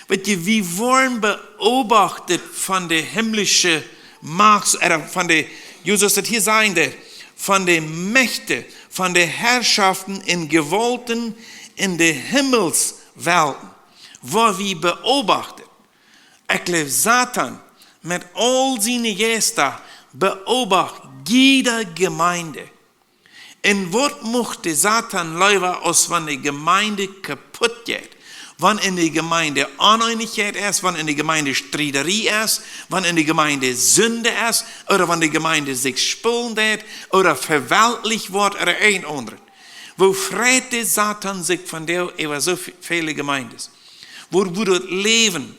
Weetst du, wie woaren beobachtet von de himmlische Macht, ooda von de, Jesus daut hia sajen deed, von de Mächte, von de Herrschaften un Jewaulten en de Himmelswelten, woa wie beobachten. Ekj jleew, Satan met aul siene Jeista beobacht jiede Jemeent. Un waut mucht de Satan leewa, aus wan de Jemeent kaput jeit? Wan en de Jemeent Oneenichkjeit es, wan en de Jemeent Striederie es, wan en de Jemeent Sind es, ooda wan de Jemeent sikj spolen deit, ooda veweltlicht woat, ooda een aundret. Woo freit de Satan sikj vondoag äwa soo väle Jemeenten? Woo, woo daut Läwen,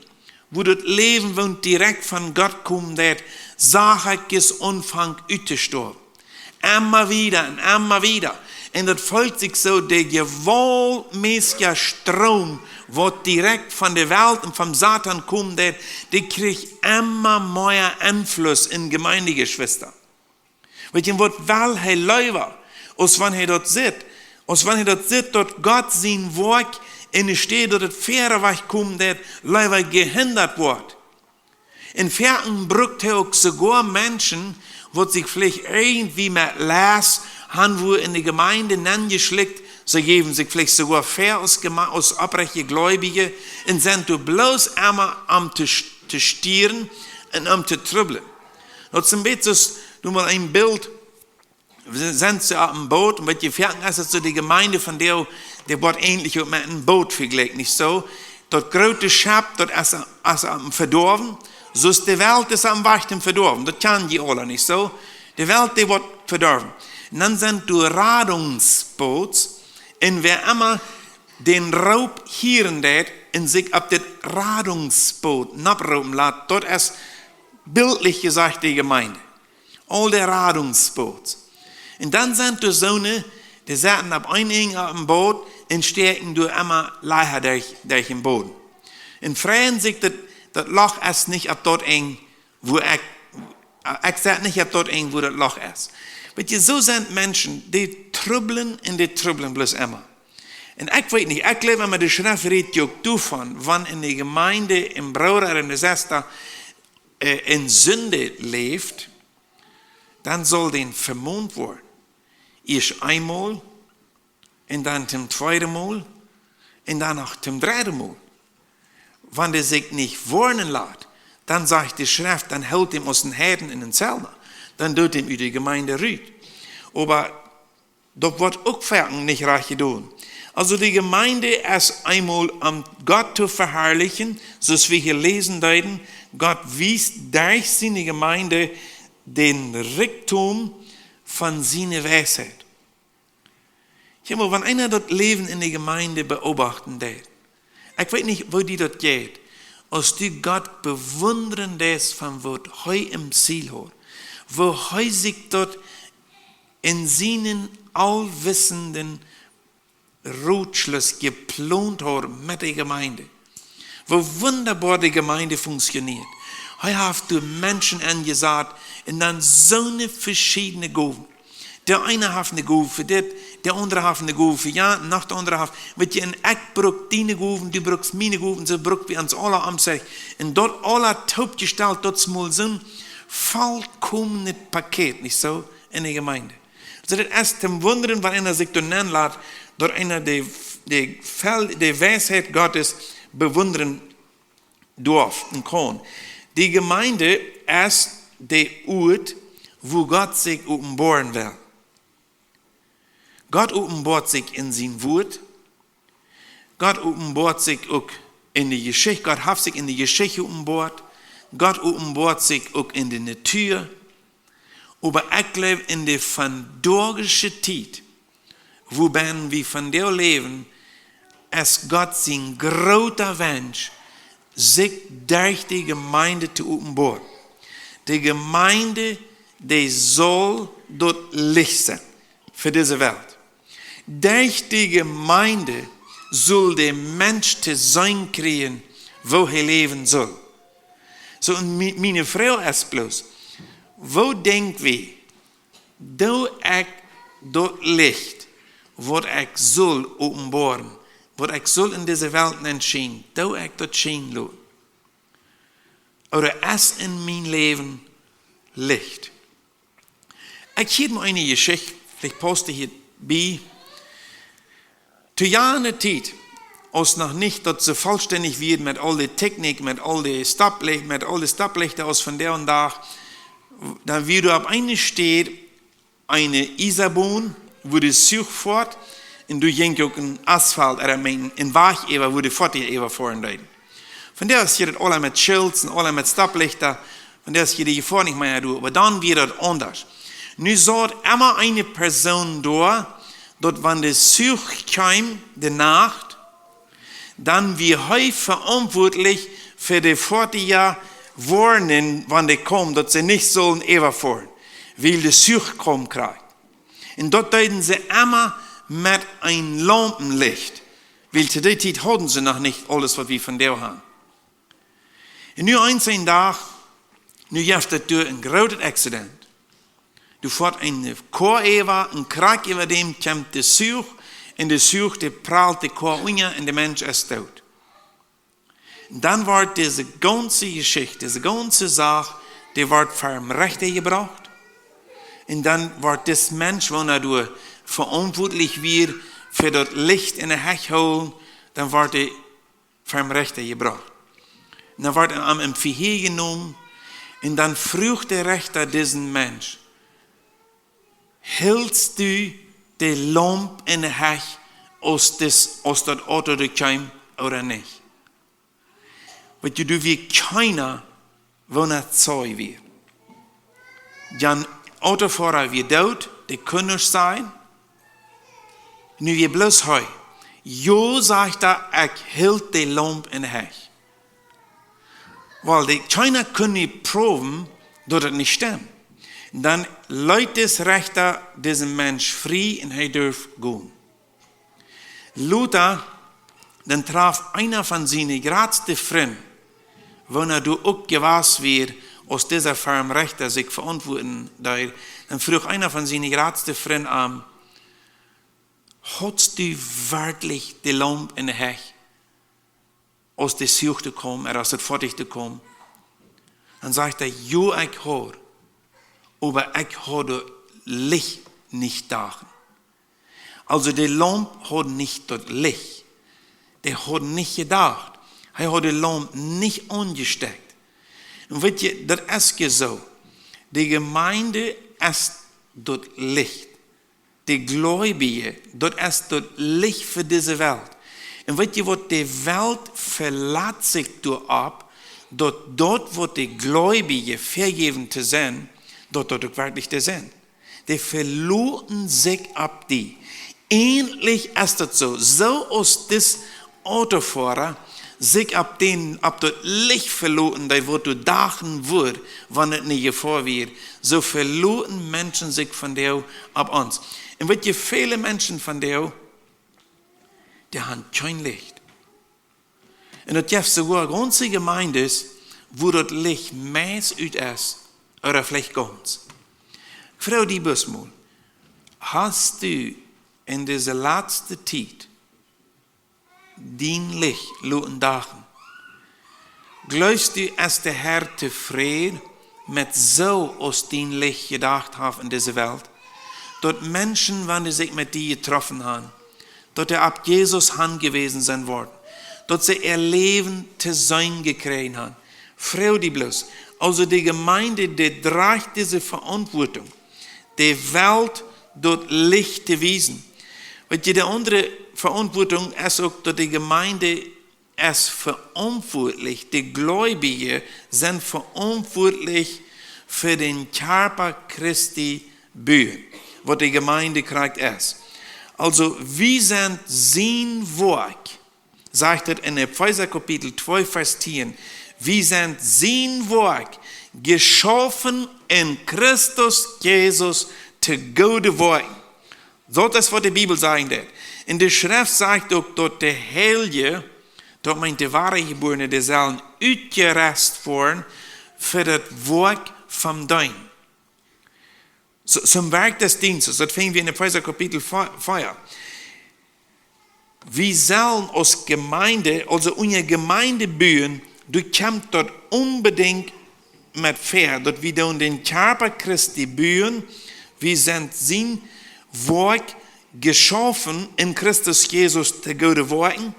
woo daut Läwen, waut direkt von Gott kjemt, daut Sachakjes aunfangt uttostoawen. Emma wieda un emma wieda. Un daut feelt sikj soo, de jewaultmässja Stroom, waut direkt von de Welt un vom Satan kjemt, daut, dee kjricht emma mea Enfluss en Jemeent, Jeschwista. Weetst, waut well hee leewa, aus wan hee daut sitt, aus wan hee daut sitt, daut Gott sien Woakj en de Städ, daut et wieda wajch kjemt, daut leewa jehindat woat? Un foaken brukt hee uk soogoa Menschen, waut sikj veleicht irjentwie met Läajes han, woo en de Jemeent nenjeschlikjt, see jäwen sikj veleicht soogoa väa aus Jeme-, aus oprechte Gleubje, un sent doa bloos emma om to, to stieren un om to trubblen. Daut es een bät soo, doa mol een Bilt, wie sent soo opp een Boot, un waut jie foaken, es et soo, de Jemeent vondoag, dee woat eejentlich uk met een Boot vejlikjt, nich soo? Daut groote Schepp, daut es, es aum Vedoawen, soo es de Welt es aum Wajch tom Vedoawen, daut kjann jie aula, nich soo? De Welt, dee woat vedorwen. Un dan sent doa Radungsboots, un wäa emma dän Roop hieren deit un sikj opp dit Radungsboot noproopen lat, daut es biltlich jesajcht de Jemeent. Aul de Radungsboots. Un dan sent doa soone, dee setten opp een Enj opp een Boot un stäakjen doa emma leeja derch, derch dän Bodden. Un freien sikj, daut, daut Loch es nich opp daut Enj, wua ekj, ekj sett nich opp daut Enj, wua daut Loch es. Weetst, soo sent Menschen, dee trubblen un dee trubblen bloos emma. Un ekj weet nich, ekj jleew, wan de Schreft rät uk doavon, wan en de Jemeent een Brooda ooda eene Sesta, äh, en Sind läft, dan saul dee vemont woaren. Ieescht eemol, un dan toom tweeden Mol, un dan noch toom dredden Mol. Wan dee sikj nich woarnen lat, dan sajcht de Schreft, dan hoolt dee aus een Heiden un een Zelna. Dan deit dee ut de Jemeent rut. Oba daut woat uk foaken nich rajcht jedonen. Aulsoo de Jemeent es eemol om Gott to veharlichen, soo aus wie hia läsen deeden, Gott wiest derch siene Jemeent dän Rikjdom von siene Weisheit. Kjikj mol, wan eena daut Läwen en de Jemeent beobachten deit, ekj weet nich, woo die daut jeit, aus du Gott bewundren deist von waut hee em Ziel haud, woo hee sikj daut en sienen aulwissenden Rotschluss jeplont haud met de Jemeent. Woo wundaboa de Jemeent funktioniert. Hee haft doa Menschen aunjesat un dan soone veschiedne Gowen. De eene haft eene Gow fa dit, de aundre haft eene Gow fa jant, noch de aundre haft, weetst, un ekj bruk diene Gowen, du brukst miene Gowen, soo bruck wie ons aula om sikj. Un daut aula toopjestalt, daut es mol soon volkomenet Paket, nich soo, en de Jemeent. Soo, daut es toom wundren, wan eena sikj doa nenlat, daut eena de, de Fel-, de Weisheit Gottes bewundren darf un kaun. De Jemeent es de Uat, wua Gott sikj openboaren well. Gott openboat sikj en sien Wuat. Gott openboat sikj uk en de Jeschicht. Gott haft sikj en de Jeschicht openboat. Gott openboat sikj uk en de Natua. Oba ekj jleew, en de vondoagsche Tiet, wua wie vondoag läwen, es Gott sien groota Wensch, sikj derch de Jemeent to openboaren. De Jemeent, dee saul daut Licht sennen fa dise Welt. Derch de Jemeent saul de Mensch to seenen kjrieen, woo hee läwen saul. Soo, un mie-, miene Froag es bloos, woo denkj wie, doo ekj daut Licht, waut ekj saul openboaren, waut ekj saul en dise Welt nenn schienen, doo ekj daut schienen loten? Ooda es en mien Läwen Licht? Ekj hia mau eene Jeschicht, veleicht paust du hia bie. To jane Tiet, aus noch nich daut soo vollständig wia met aul de Technik, met aul de Stopplicht, met aul de Stopplichta aus vondoag, dan wia doa opp eene Städ eene Iesabon, wua de Zuch foat, un doa jinkj uk een Asfalt, ea meen, een Wajch äwa, wua de Foatieja äwa foaren deeden. Vondoag es hia daut aula met Schilts un aula met Stopplichta, vondoag es hia de Jefoa nich mea doa, oba dan wia daut aundasch. Nu saut emma eene Persoon doa, daut wan de Zuch kjeem, de Nacht, dan wia hee veauntwuatlich fa de Foatieja woarnen, wan dee kjeemen, daut see nich sullen äwafoaren, wiels de Zuch kjeem krakjt. Un daut deeden see emma met een Laumpenlicht, wiels to dee Tiet hauden see noch nich aules, waut wie vondoag haben. Un nu eens een Dach, nu jeft et doa een grootet Accident. Doa foat eene Koa äwa, un krakjt äwa däm kjemt de Zuch, un de Zuch, dee pralt de Koa unja, un de Mensch es doot. Dan woat dise gaunze Jeschicht, dise gaunze Sach, dee woat ver dän Rechta jebrocht. Un dan woat dis Mensch, waut doa veauntwuatlich wia fa daut Licht enne Hecht hoolen, dan woat hee ver dän Rechta jebrocht. Un dan woat hee aum Vehia jenomen, un dan fruach de Rechta disen Mensch: "Hilst du de Laump enne Hecht, aus dis, aus daut Auto doa kjeem, ooda nich?" Weetst du, doa wia kjeena, waut Zeij wia. Dee Autofoara wia doot, dee kunn nuscht sajen. Nu wia bloos hee. "Jo," sajcht hee, "ekj hilt de Laump enne Hecht." Wiels dee, kjeena kunn nich proowen, daut et nich stemmt. Dan leet de Rechta disen Mensch frie un hee durf gonen. Lota, dan traf eena von siene jratste Frind, waut doa uk jewast wia, aus dise ver dän Rechta sikj veauntwuaden deed, dan fruach eena von siene jratste Frind am: "Hast du werkjlich de Laump enne Hecht, aus de Zuch doa kjeem, ooda aus daut Foatich doa kjeem?" Dan sajcht hee: "Jo, ekj haud, oba ekj haud daut Licht nich doaräwa." Aulsoo, de Laump haud nich daut Licht. Dee haud nich jedocht. Hee haud de Laump nich aunjestekjt. Un weetst du, daut es je soo. De Jemeent es daut Licht. De Gleubje, daut es daut Licht fa dise Welt. Un weetst du waut, de Welt velat sikj doaropp, daut daut, waut de Gleubje vejäft to sennen, daut daut uk werkjlich to sennen. Dee veloten sikj opp die. Eenlich es daut soo, soo aus dis Autofoara sikj opp dän, opp daut Licht veloten, dee waut doa doaräwa wia, wan et ne Jefoa wia, soo veloten Menschen sikj vondoag opp ons. Un weetst du, väle Menschen vondoag, dee haben kjeen Licht. Un daut jeft soogoa gaunze Jemeenten, wua daut Licht meist ut es, ooda veleicht gaunz. Ekj froag die bloos mol: Hast du en dise latste Tiet dien Licht loten doaräwa? Jleefst du, es de Herr tofräd met soo aus dien Licht jedocht haft en dise Welt? Daut Menschen, wan dee sikj met die jetroffen haben, daut dee opp Jesus hanjewast sent worden, daut see äa Läwen to seenen jekjräajen haben. Froag die bloos. Aulsoo de Jemeent, dee drajcht dise Veauntwuatunk, de Welt daut Licht to wiesen. Weetst du, de aundre Veauntwuatunk es uk, daut de Jemeent es veauntwuatlich, de Gleubje sent veauntwuatlich fa dän Kjarpa Christi buen, waut de Jemeent krakjt es. Aulsoo, wie sent sien Woakj, sajcht et en Efeesa Kapitel twee, Varsch tieen. Wie sent sien Woakj, jeschaufen en Christus Jesus to goode Woakjen. Daut es, waut de Bibel sajen deit. Un de Schreft sajcht uk, daut de Heilje, daut meent de woare Jebuarne, dee sellen utjerust woaren fa daut Woakj vom Deenen. So, zum Werk des Dienstes, daut finj wie en Efeesa Kapitel vea. Wie sellen aus Jemeent, aulsoo unja Jemeent buen, doa kjemt daut onbedinjt met väa, daut wie doonen dän Kjarpa Christi buen, Wie sent sien Woakj jeschaufen en Christus Jesus to goode Woakjen.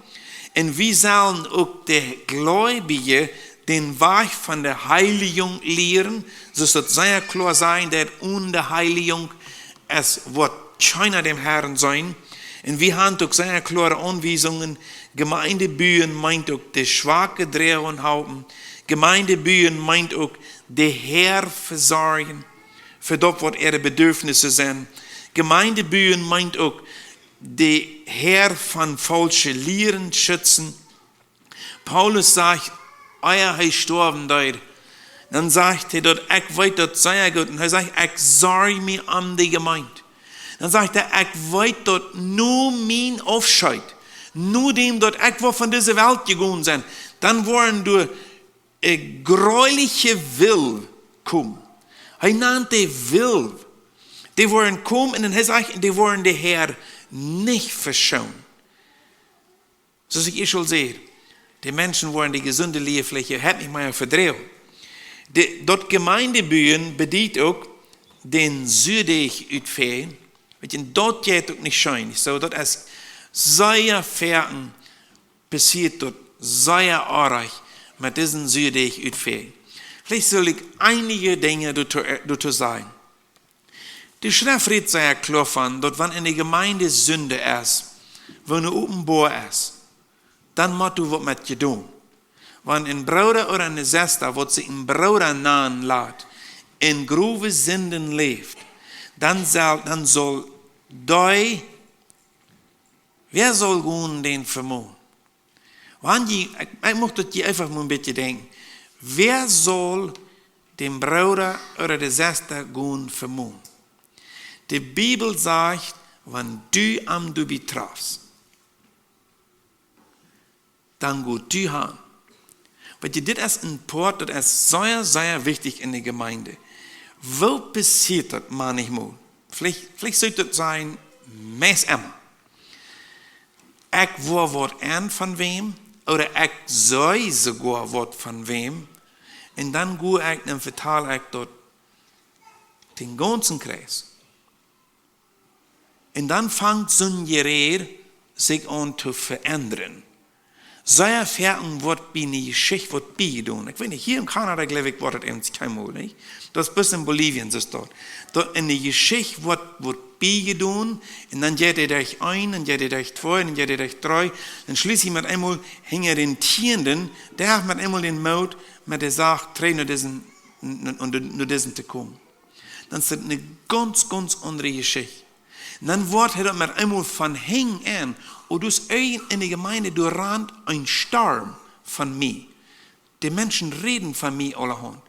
Un wie sellen uk de Gleubje dän Wajch von de Heiligung lieren, soo aus daut sea kloa sajcht, daut onen de Heiligung es woat kjeena dän Harn seenen. Un wie haben uk sea kloare Aunwiesungen. Jemeent buen meent uk de Schwake droagen un halpen. Jemeent buen meent uk de Häa vesorjen fa daut, waut äare Bedürfnisse sent. Jemeent buen meent uk de Häa von faulsche Lieren schitzen. Paulus sajcht, ea hee stoawen deed, dan sajcht hee daut: "Ekj weet daut sea goot." Un hee sajcht: "Ekj sorj mie om de Jemeent." Dan sajcht hee: "Ekj weet daut no mien Aufscheet, no däm daut ekj woa von dise Welt jegonen sennen, dan woaren doa, äh, jreuliche Wilw komen." Hee nant dee Wilw. Dee woaren komen un hee sajcht, dee woaren de Häa nich veschoonen. Soo aus ekj ieescht aul säd, de Menschen woaren de jesunde Lia veleicht nich mea vedroagen. De, daut Jemeent buen bediet uk dän Suadeajch utfäajen. Weetst, un daut jeit uk nich scheen. Soo, daut es sea foaken passieet daut sea oajch met disen Suadeajch utfäajen. Veleicht saul ekj eenje Dinja doatoo, doatoo sajen. De Schreft rät sea kloa von daut, wan en de Jemeent Sind es, wua nu openboa es, dan mott doa waut met jedonen. Wan een Brooda ooda eene Sesta, waut sikj een Brooda nanen lat, en growe Sinden läft, dan saul, dan saul dee, wäa saul gonen dän vemonen? Wan jie, ekj, ekj mucht daut jie eefach mol een bät denkjen. Wäa saul dän Brooda ooda de Sesta gonen vemonen? De Bibel sajcht, wan du am doabie trafst, dan go du han. Weetst, dit es een Poat, daut es sea, sea wichtich en de Jemeent. Woo passieet daut maunchmol? Veleicht, veleicht sull daut sennen, meist emma. Ekj woa waut aun von wäm, ooda ekj see soogoa waut von wäm, un dan go ekj un vetal ekj daut dän gaunzen Kjreis. Un dan fangt soon Jeräd sikj aun to veendren. Sea foaken woat bie eene Jeschicht waut biejedonen. Ekj weet nich, hia en Kanada, jleew ekj, woat daut eemol kjeenmol, nich? Daut es bloos en Bolivien soo daut. Daut en de Jeschicht woat, woat biejedonen, un dan jeit et derch een, dan jeit et derch twee, dan jeit et derch dree. Dan schlieslich met eemol hinja dän tieenden, dee haft met eemol dän Moot, met de Sach trigj no disen, no, no, no disen to komen. Dan es et eene gaunz, gaunz aundre Jeschicht. Un dan woat hee daut met eemol von hinjen aun, un doa es en de Jemeent doa rant een Storm von mie. De Menschen räden von mie aulahaunt.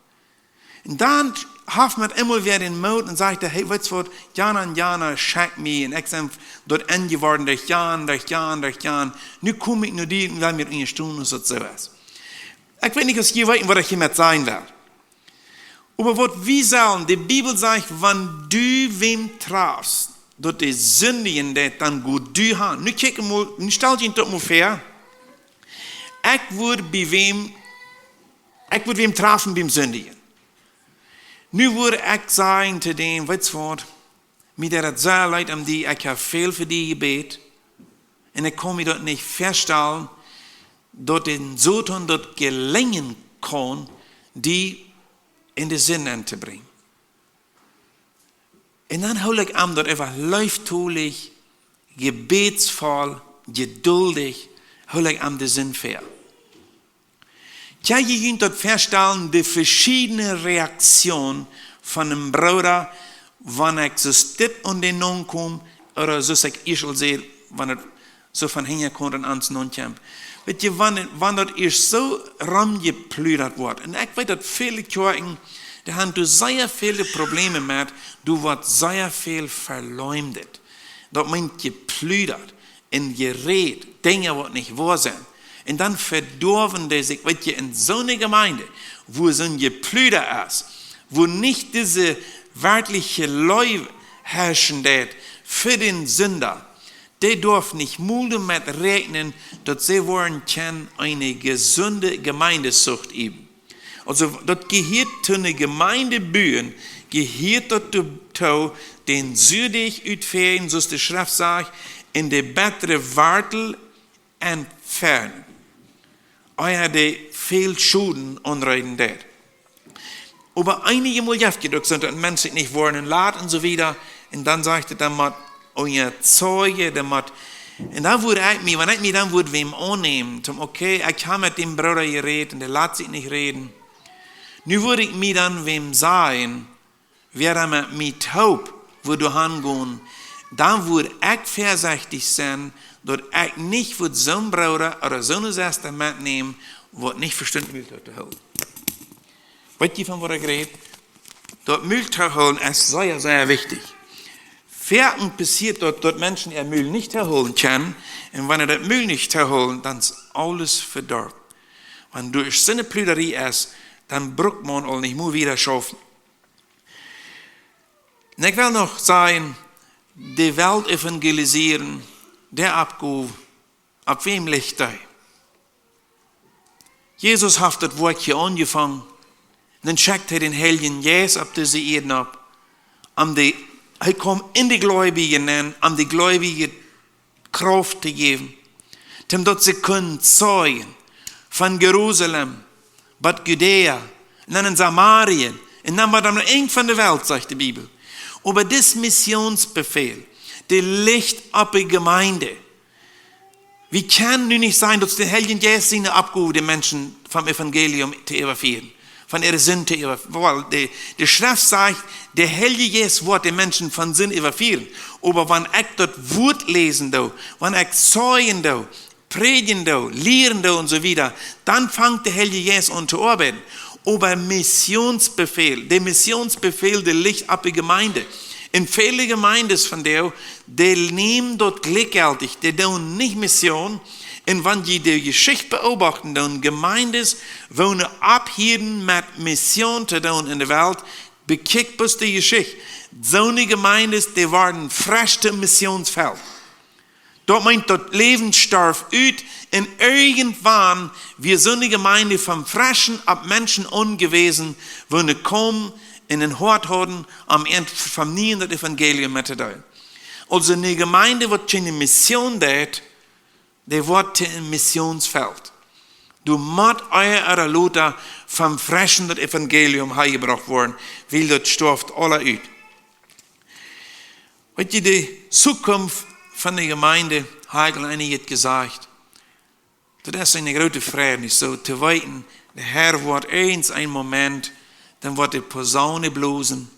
Un dan haft met eemol wäa dän Moot un sajcht: "Hey, weetst waut, jana un jana schekjt mie, un ekj sie daut enjeworden derch jan, derch jan, derch jan. Nu kom ekj no die un well mie unjastonen, aus daut soo es." Ekj weet nich, aus jie weeten, waut ekj hia met sajen well. Oba waut wie sellen, de Bibel sajcht, wan du wäm trafst, daut dee sindijen deit, dan go du han. Nu kjikj mol, nu stal die daut mol väa. Ekj wudd bie wäm, ekj wudd wäm trafen biem sindijen. Nu wudd ekj sajen to däm: "Weetst waut, mie deit et sea leet om die, ekj hab väl fa die jebät. Un ekj kaun mie daut nich väastalen, daut dän Soton daut jelinjen kaun, die en de Sind to brinjen." Un dan hool ekj am daut eefach leeftolich, jebädsvoll, jeduldich, hool ekj am de Sind väa. Kjenn jie junt daut väastalen, de veschiedne Reaktionen von een Brooda, wan ekj soo stip aun dän naun kom, ooda soo aus ekj ieescht aul säd, wan et soo von hinja kjemt un aun ons naun kjemt? Weetst, wan, wan daut ieescht soo romjepludat woat. Un ekj weet, daut väle Kjoakjen, dee haben doa sea väle Probleme met, doa woat sea väl veleumdet. Daut meent jepludat un jerät, Dinja waut nich woa sent. Un dan vedoawen dee sikj, weetst, en soone Jemeent, wua soon Jepluda es, wua nich dise werkjliche Leew harschen deit fa dän Sinda, dee darf nich mol doamet räakjnen, daut see woaren kjennen eene jesunde Jemeentsucht üben. Also, daut jehieet to eene Jemeend buen, jehieet daut doatoo, dän Sieedeich utfäajen, soo aus de Schreft sajcht, un de bettre Wartel entfernen. Ea dee väl Schoden aunrichten deit. Oba eenjemol jeft et uk soo, daut Menschen nich woaren un lat un soo wieda. Un dan sajcht et, dan mott unja Zeuge, dan mott, un dan wudd ekj mie, wan ekj mie dan wudd wäm aunnämen, tom, okay, ekj hab met däm Brooda jerät un dee lat sikj nich räden. Nu wudd ekj mie dan wäm sajen, wäa dan met mie toop wudd doahan gonen, dan wudd ekj väasechtich sennen, daut ekj nich wudd soon Brooda ooda soone Sesta metnämen, waut nich vestunt Mul to hoolen. Weet jie, von waut ekj räd? Daut Mul to hoolen es sea, sea wichtich. Foaken passieet daut, daut Menschen äa Mul nich to hoolen kjennen, un wan see daut Mul nich to hoolen, dan es aules vedorwen. Wan doa soone Pluderie es, dan brukt maun aul nich mea wieda schaufen. Un ekj well noch sajen, de Welt evangelisieren, de Oppgow, opp wäm licht dee? Jesus haft daut Woakj hia aunjefongen, dan schekjt hee dän Heiljen Jeist opp dise Ieed nopp, om de, hee kjeem en de Gleubje nenn, om de Gleubje Krauft to jäwen, toom daut see kunnen Zeugen von Jerusalem, bat Judäa, un dan en Samarien, un dan bat aum Enj von de Welt, sajcht de Bibel. Oba dis Missionsbefäl, dee licht opp de Jemeend. Wie kjennen nu nich sajen, daut es dän Heiljen Jeist siene Oppgow, de Menschen vom Evangelium to äwafieren, von äare Sind to äwa-, well, de, de Schreft sajcht, de Heilje Jeist woat de Menschen von Sind äwafieren. Oba wan ekj daut Wuat läsen doo, wan ekj zeugen doo, prädjen doo, lieren doo un soo wieda, dan fangt de Heilje Jeist aun to oabeiden. Oba Missionsbefäl, de Missionsbefäl, dee licht opp de Jemeend. Un väle Jemeenden von dee, dee nämen daut jlikjjeltich, dee doonen nich Mission. Un wan jie de Jeschicht beobachten, dan Jemeenden, woo see opphieden met Mission to doonen en de Welt, bekjikjt bloos de Jeschicht. Soone Jemeenden, dee worden fresch to Missionsfeld. Daut meent, daut Läwen storf ut un irjentwan wia soone Jemeend vom Freschen opp Menschen aunjewäsen, woo see komen un een Hoat hauden, om an von nie daut Evangelium mettodeelen. Aulsoo eene Jemeend, waut kjeene Mission deit, dee woat to een Missionsfeld. Doa mott ea ooda lota vom Freschen daut Evangelium häajebrocht woaren, wiels daut storft aula ut. Weet jie, de Zukunft von de Jemeend, hab ekj aul eemol jesajcht, daut es eene groote Freid, nich soo, to weeten, de Herr woat irjent een Moment, dan woat de Posaun blosen,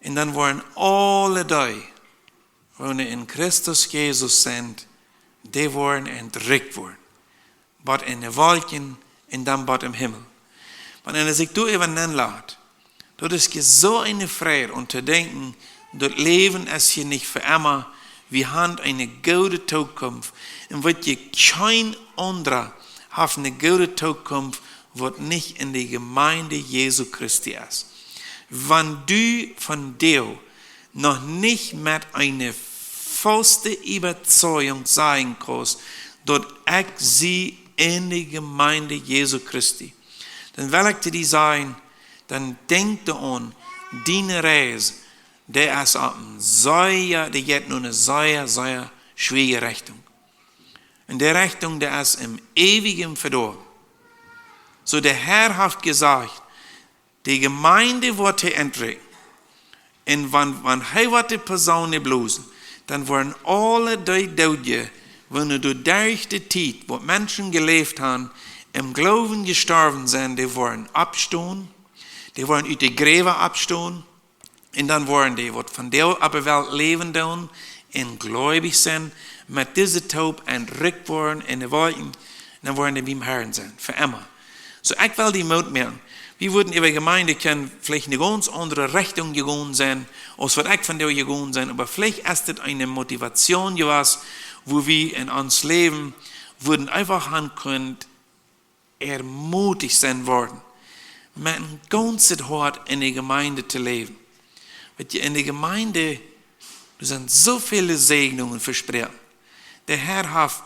un dan woaren aule dee, waut en Christus Jesus sent, dee woaren entrikjt woaren. Bat en de Wolkjen un dan bat em Himmel. Wan eena sikj doaräwa enlat, daut es je soo eene Freid, om to denkjen, daut Läwen es hia nich fa emma, wie haben eene goode Zukunft. Un weet jie, kjeen aundra haft eene goode Zukunft, waut nich en de Jemeend Jesu Christi es. Wan du vondoag noch nich met eene faste Äwazeichunk sajen kaust, daut ekj sie en de Jemeend Jesu Christi, dan well ekj to die sajen, dan denkj doaraun, diene Reis, dee es opp eene sea, dee jeit no eene sea, sea schwoare Richtunk. Un dee Richtunk, dee es em eewjen Vedoawen. Soo de Herr haft jesajcht, de Jemeend woat hee entrikjen. Un wan, wan hee woat de Posaun blosen, dan woaren aule dee Doodje, waut derch de Tiet, waut Menschen jeläft haben, em Gloowen jestorwen sent, dee woaren oppstonen, dee woaren ut de Jrava oppstonen, un dan woaren dee, waut vondoag opp de Welt läwen doonen un jleewich sent, met dise toop entrikjt woaren en de Wolkjen, dan woaren dee biem Herrn sennen, fa emma. Soo, ekj well die Moot moaken. Wie wudden äwa Jemeend kjennen veleicht eene gaunz aundre Richtunk jegonen sennen, aus waut ekj vondoag jegonen sie, oba veleicht es dit eene Motivation jewast, wua wie en ons Läwen wudden eefach haben kunnen ermutigt sennen worden, met een gaunzet Hoat en de Jemeend to läwen. Weet jie, en de Jemeend, doa sent soo väl Säajnungen vesproaken. De Herr haft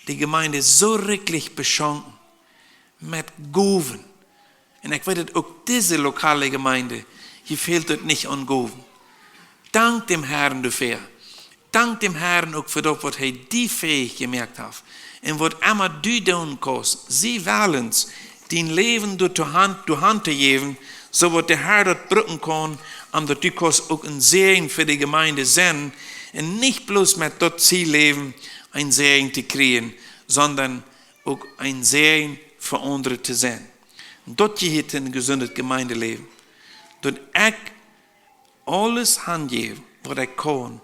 de Jemeend soo rikjlich beschonken. met Gowen. Un ekj weet daut uk dise lokale Jemeent, hia fält et nich aun Gowen. Dank däm Harn doafäa. Dank däm Harn uk fa daut, waut hee die fäich jemoakt haft. Un waut emma du doonen kaust, sie wellens, dien Läwen doa to Haunt, doa Haunt to jäwen, soo daut de Har daut brucken kaun, om daut du kaust uk een Säajen fa de Jemeent sennen. Un nich bloos met daut Ziel läwen, een Säajen to kjrieen, sonda uk een Säajen fa aundre to sennen. Daut jehieet een jesundet Jemeendeläwen. Daut ekj aules hanjäw, waut ekj kaun,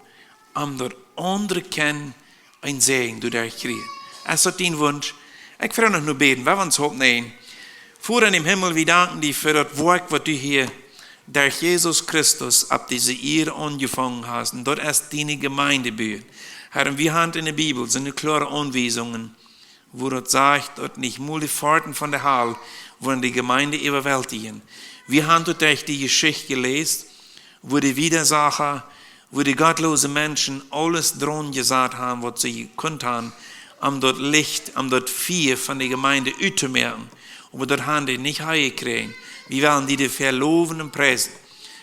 om daut aundre kjennen een Säajen doaderch kjrieen. Es daut dien Wunsch? Ekj well noch nu bäden, well wie ons oppnämen. Voda em Himmel, wie danken die fa daut Woakj, waut du hia derch Jesus Christus opp dise Ieed aunjefongen hast. Un daut es diene Jemeent buen. Har, un wie haben enne Bibel soone kloare Aunwiesungen, wua daut sajcht, daut nich mol de Forten von de Hal woaren de Jemeent äwawaltjen. Wie haben daut derch de Jeschicht jeläst, wua de Widersacha, wua de gottlose Menschen aules draun jesat haben, waut see jekunt haben, om daut Licht, om daut Fia von de Jemeent uttomoaken. Oba daut haben dee nich hanjekjräajen. Wie wellen die doafäa lowen un priesen.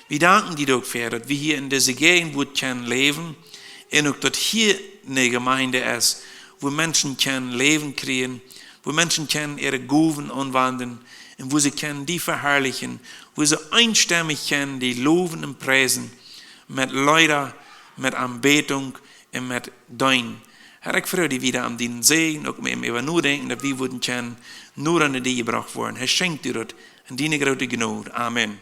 Wie danken die uk doafäa, daut wie hia en dise Jäajent kjennen läwen un uk daut hia eene Jemeent es, wua Menschen kjennen Läwen kjrieen, wua Menschen kjennen äare Gowen aunwenjen un wua see kjennen die veharlichen, wua see eenstemmich kjennen die lowen un priesen met Leeda, met Aunbädunk un met Deenen. Har, ekj froag die wada om dienen Säajen, uk met äwa nodenkjen, daut wie wudden kjennen noda no die jebrocht woaren. Har, schenkj du daut en diene groote Jnod. Amen.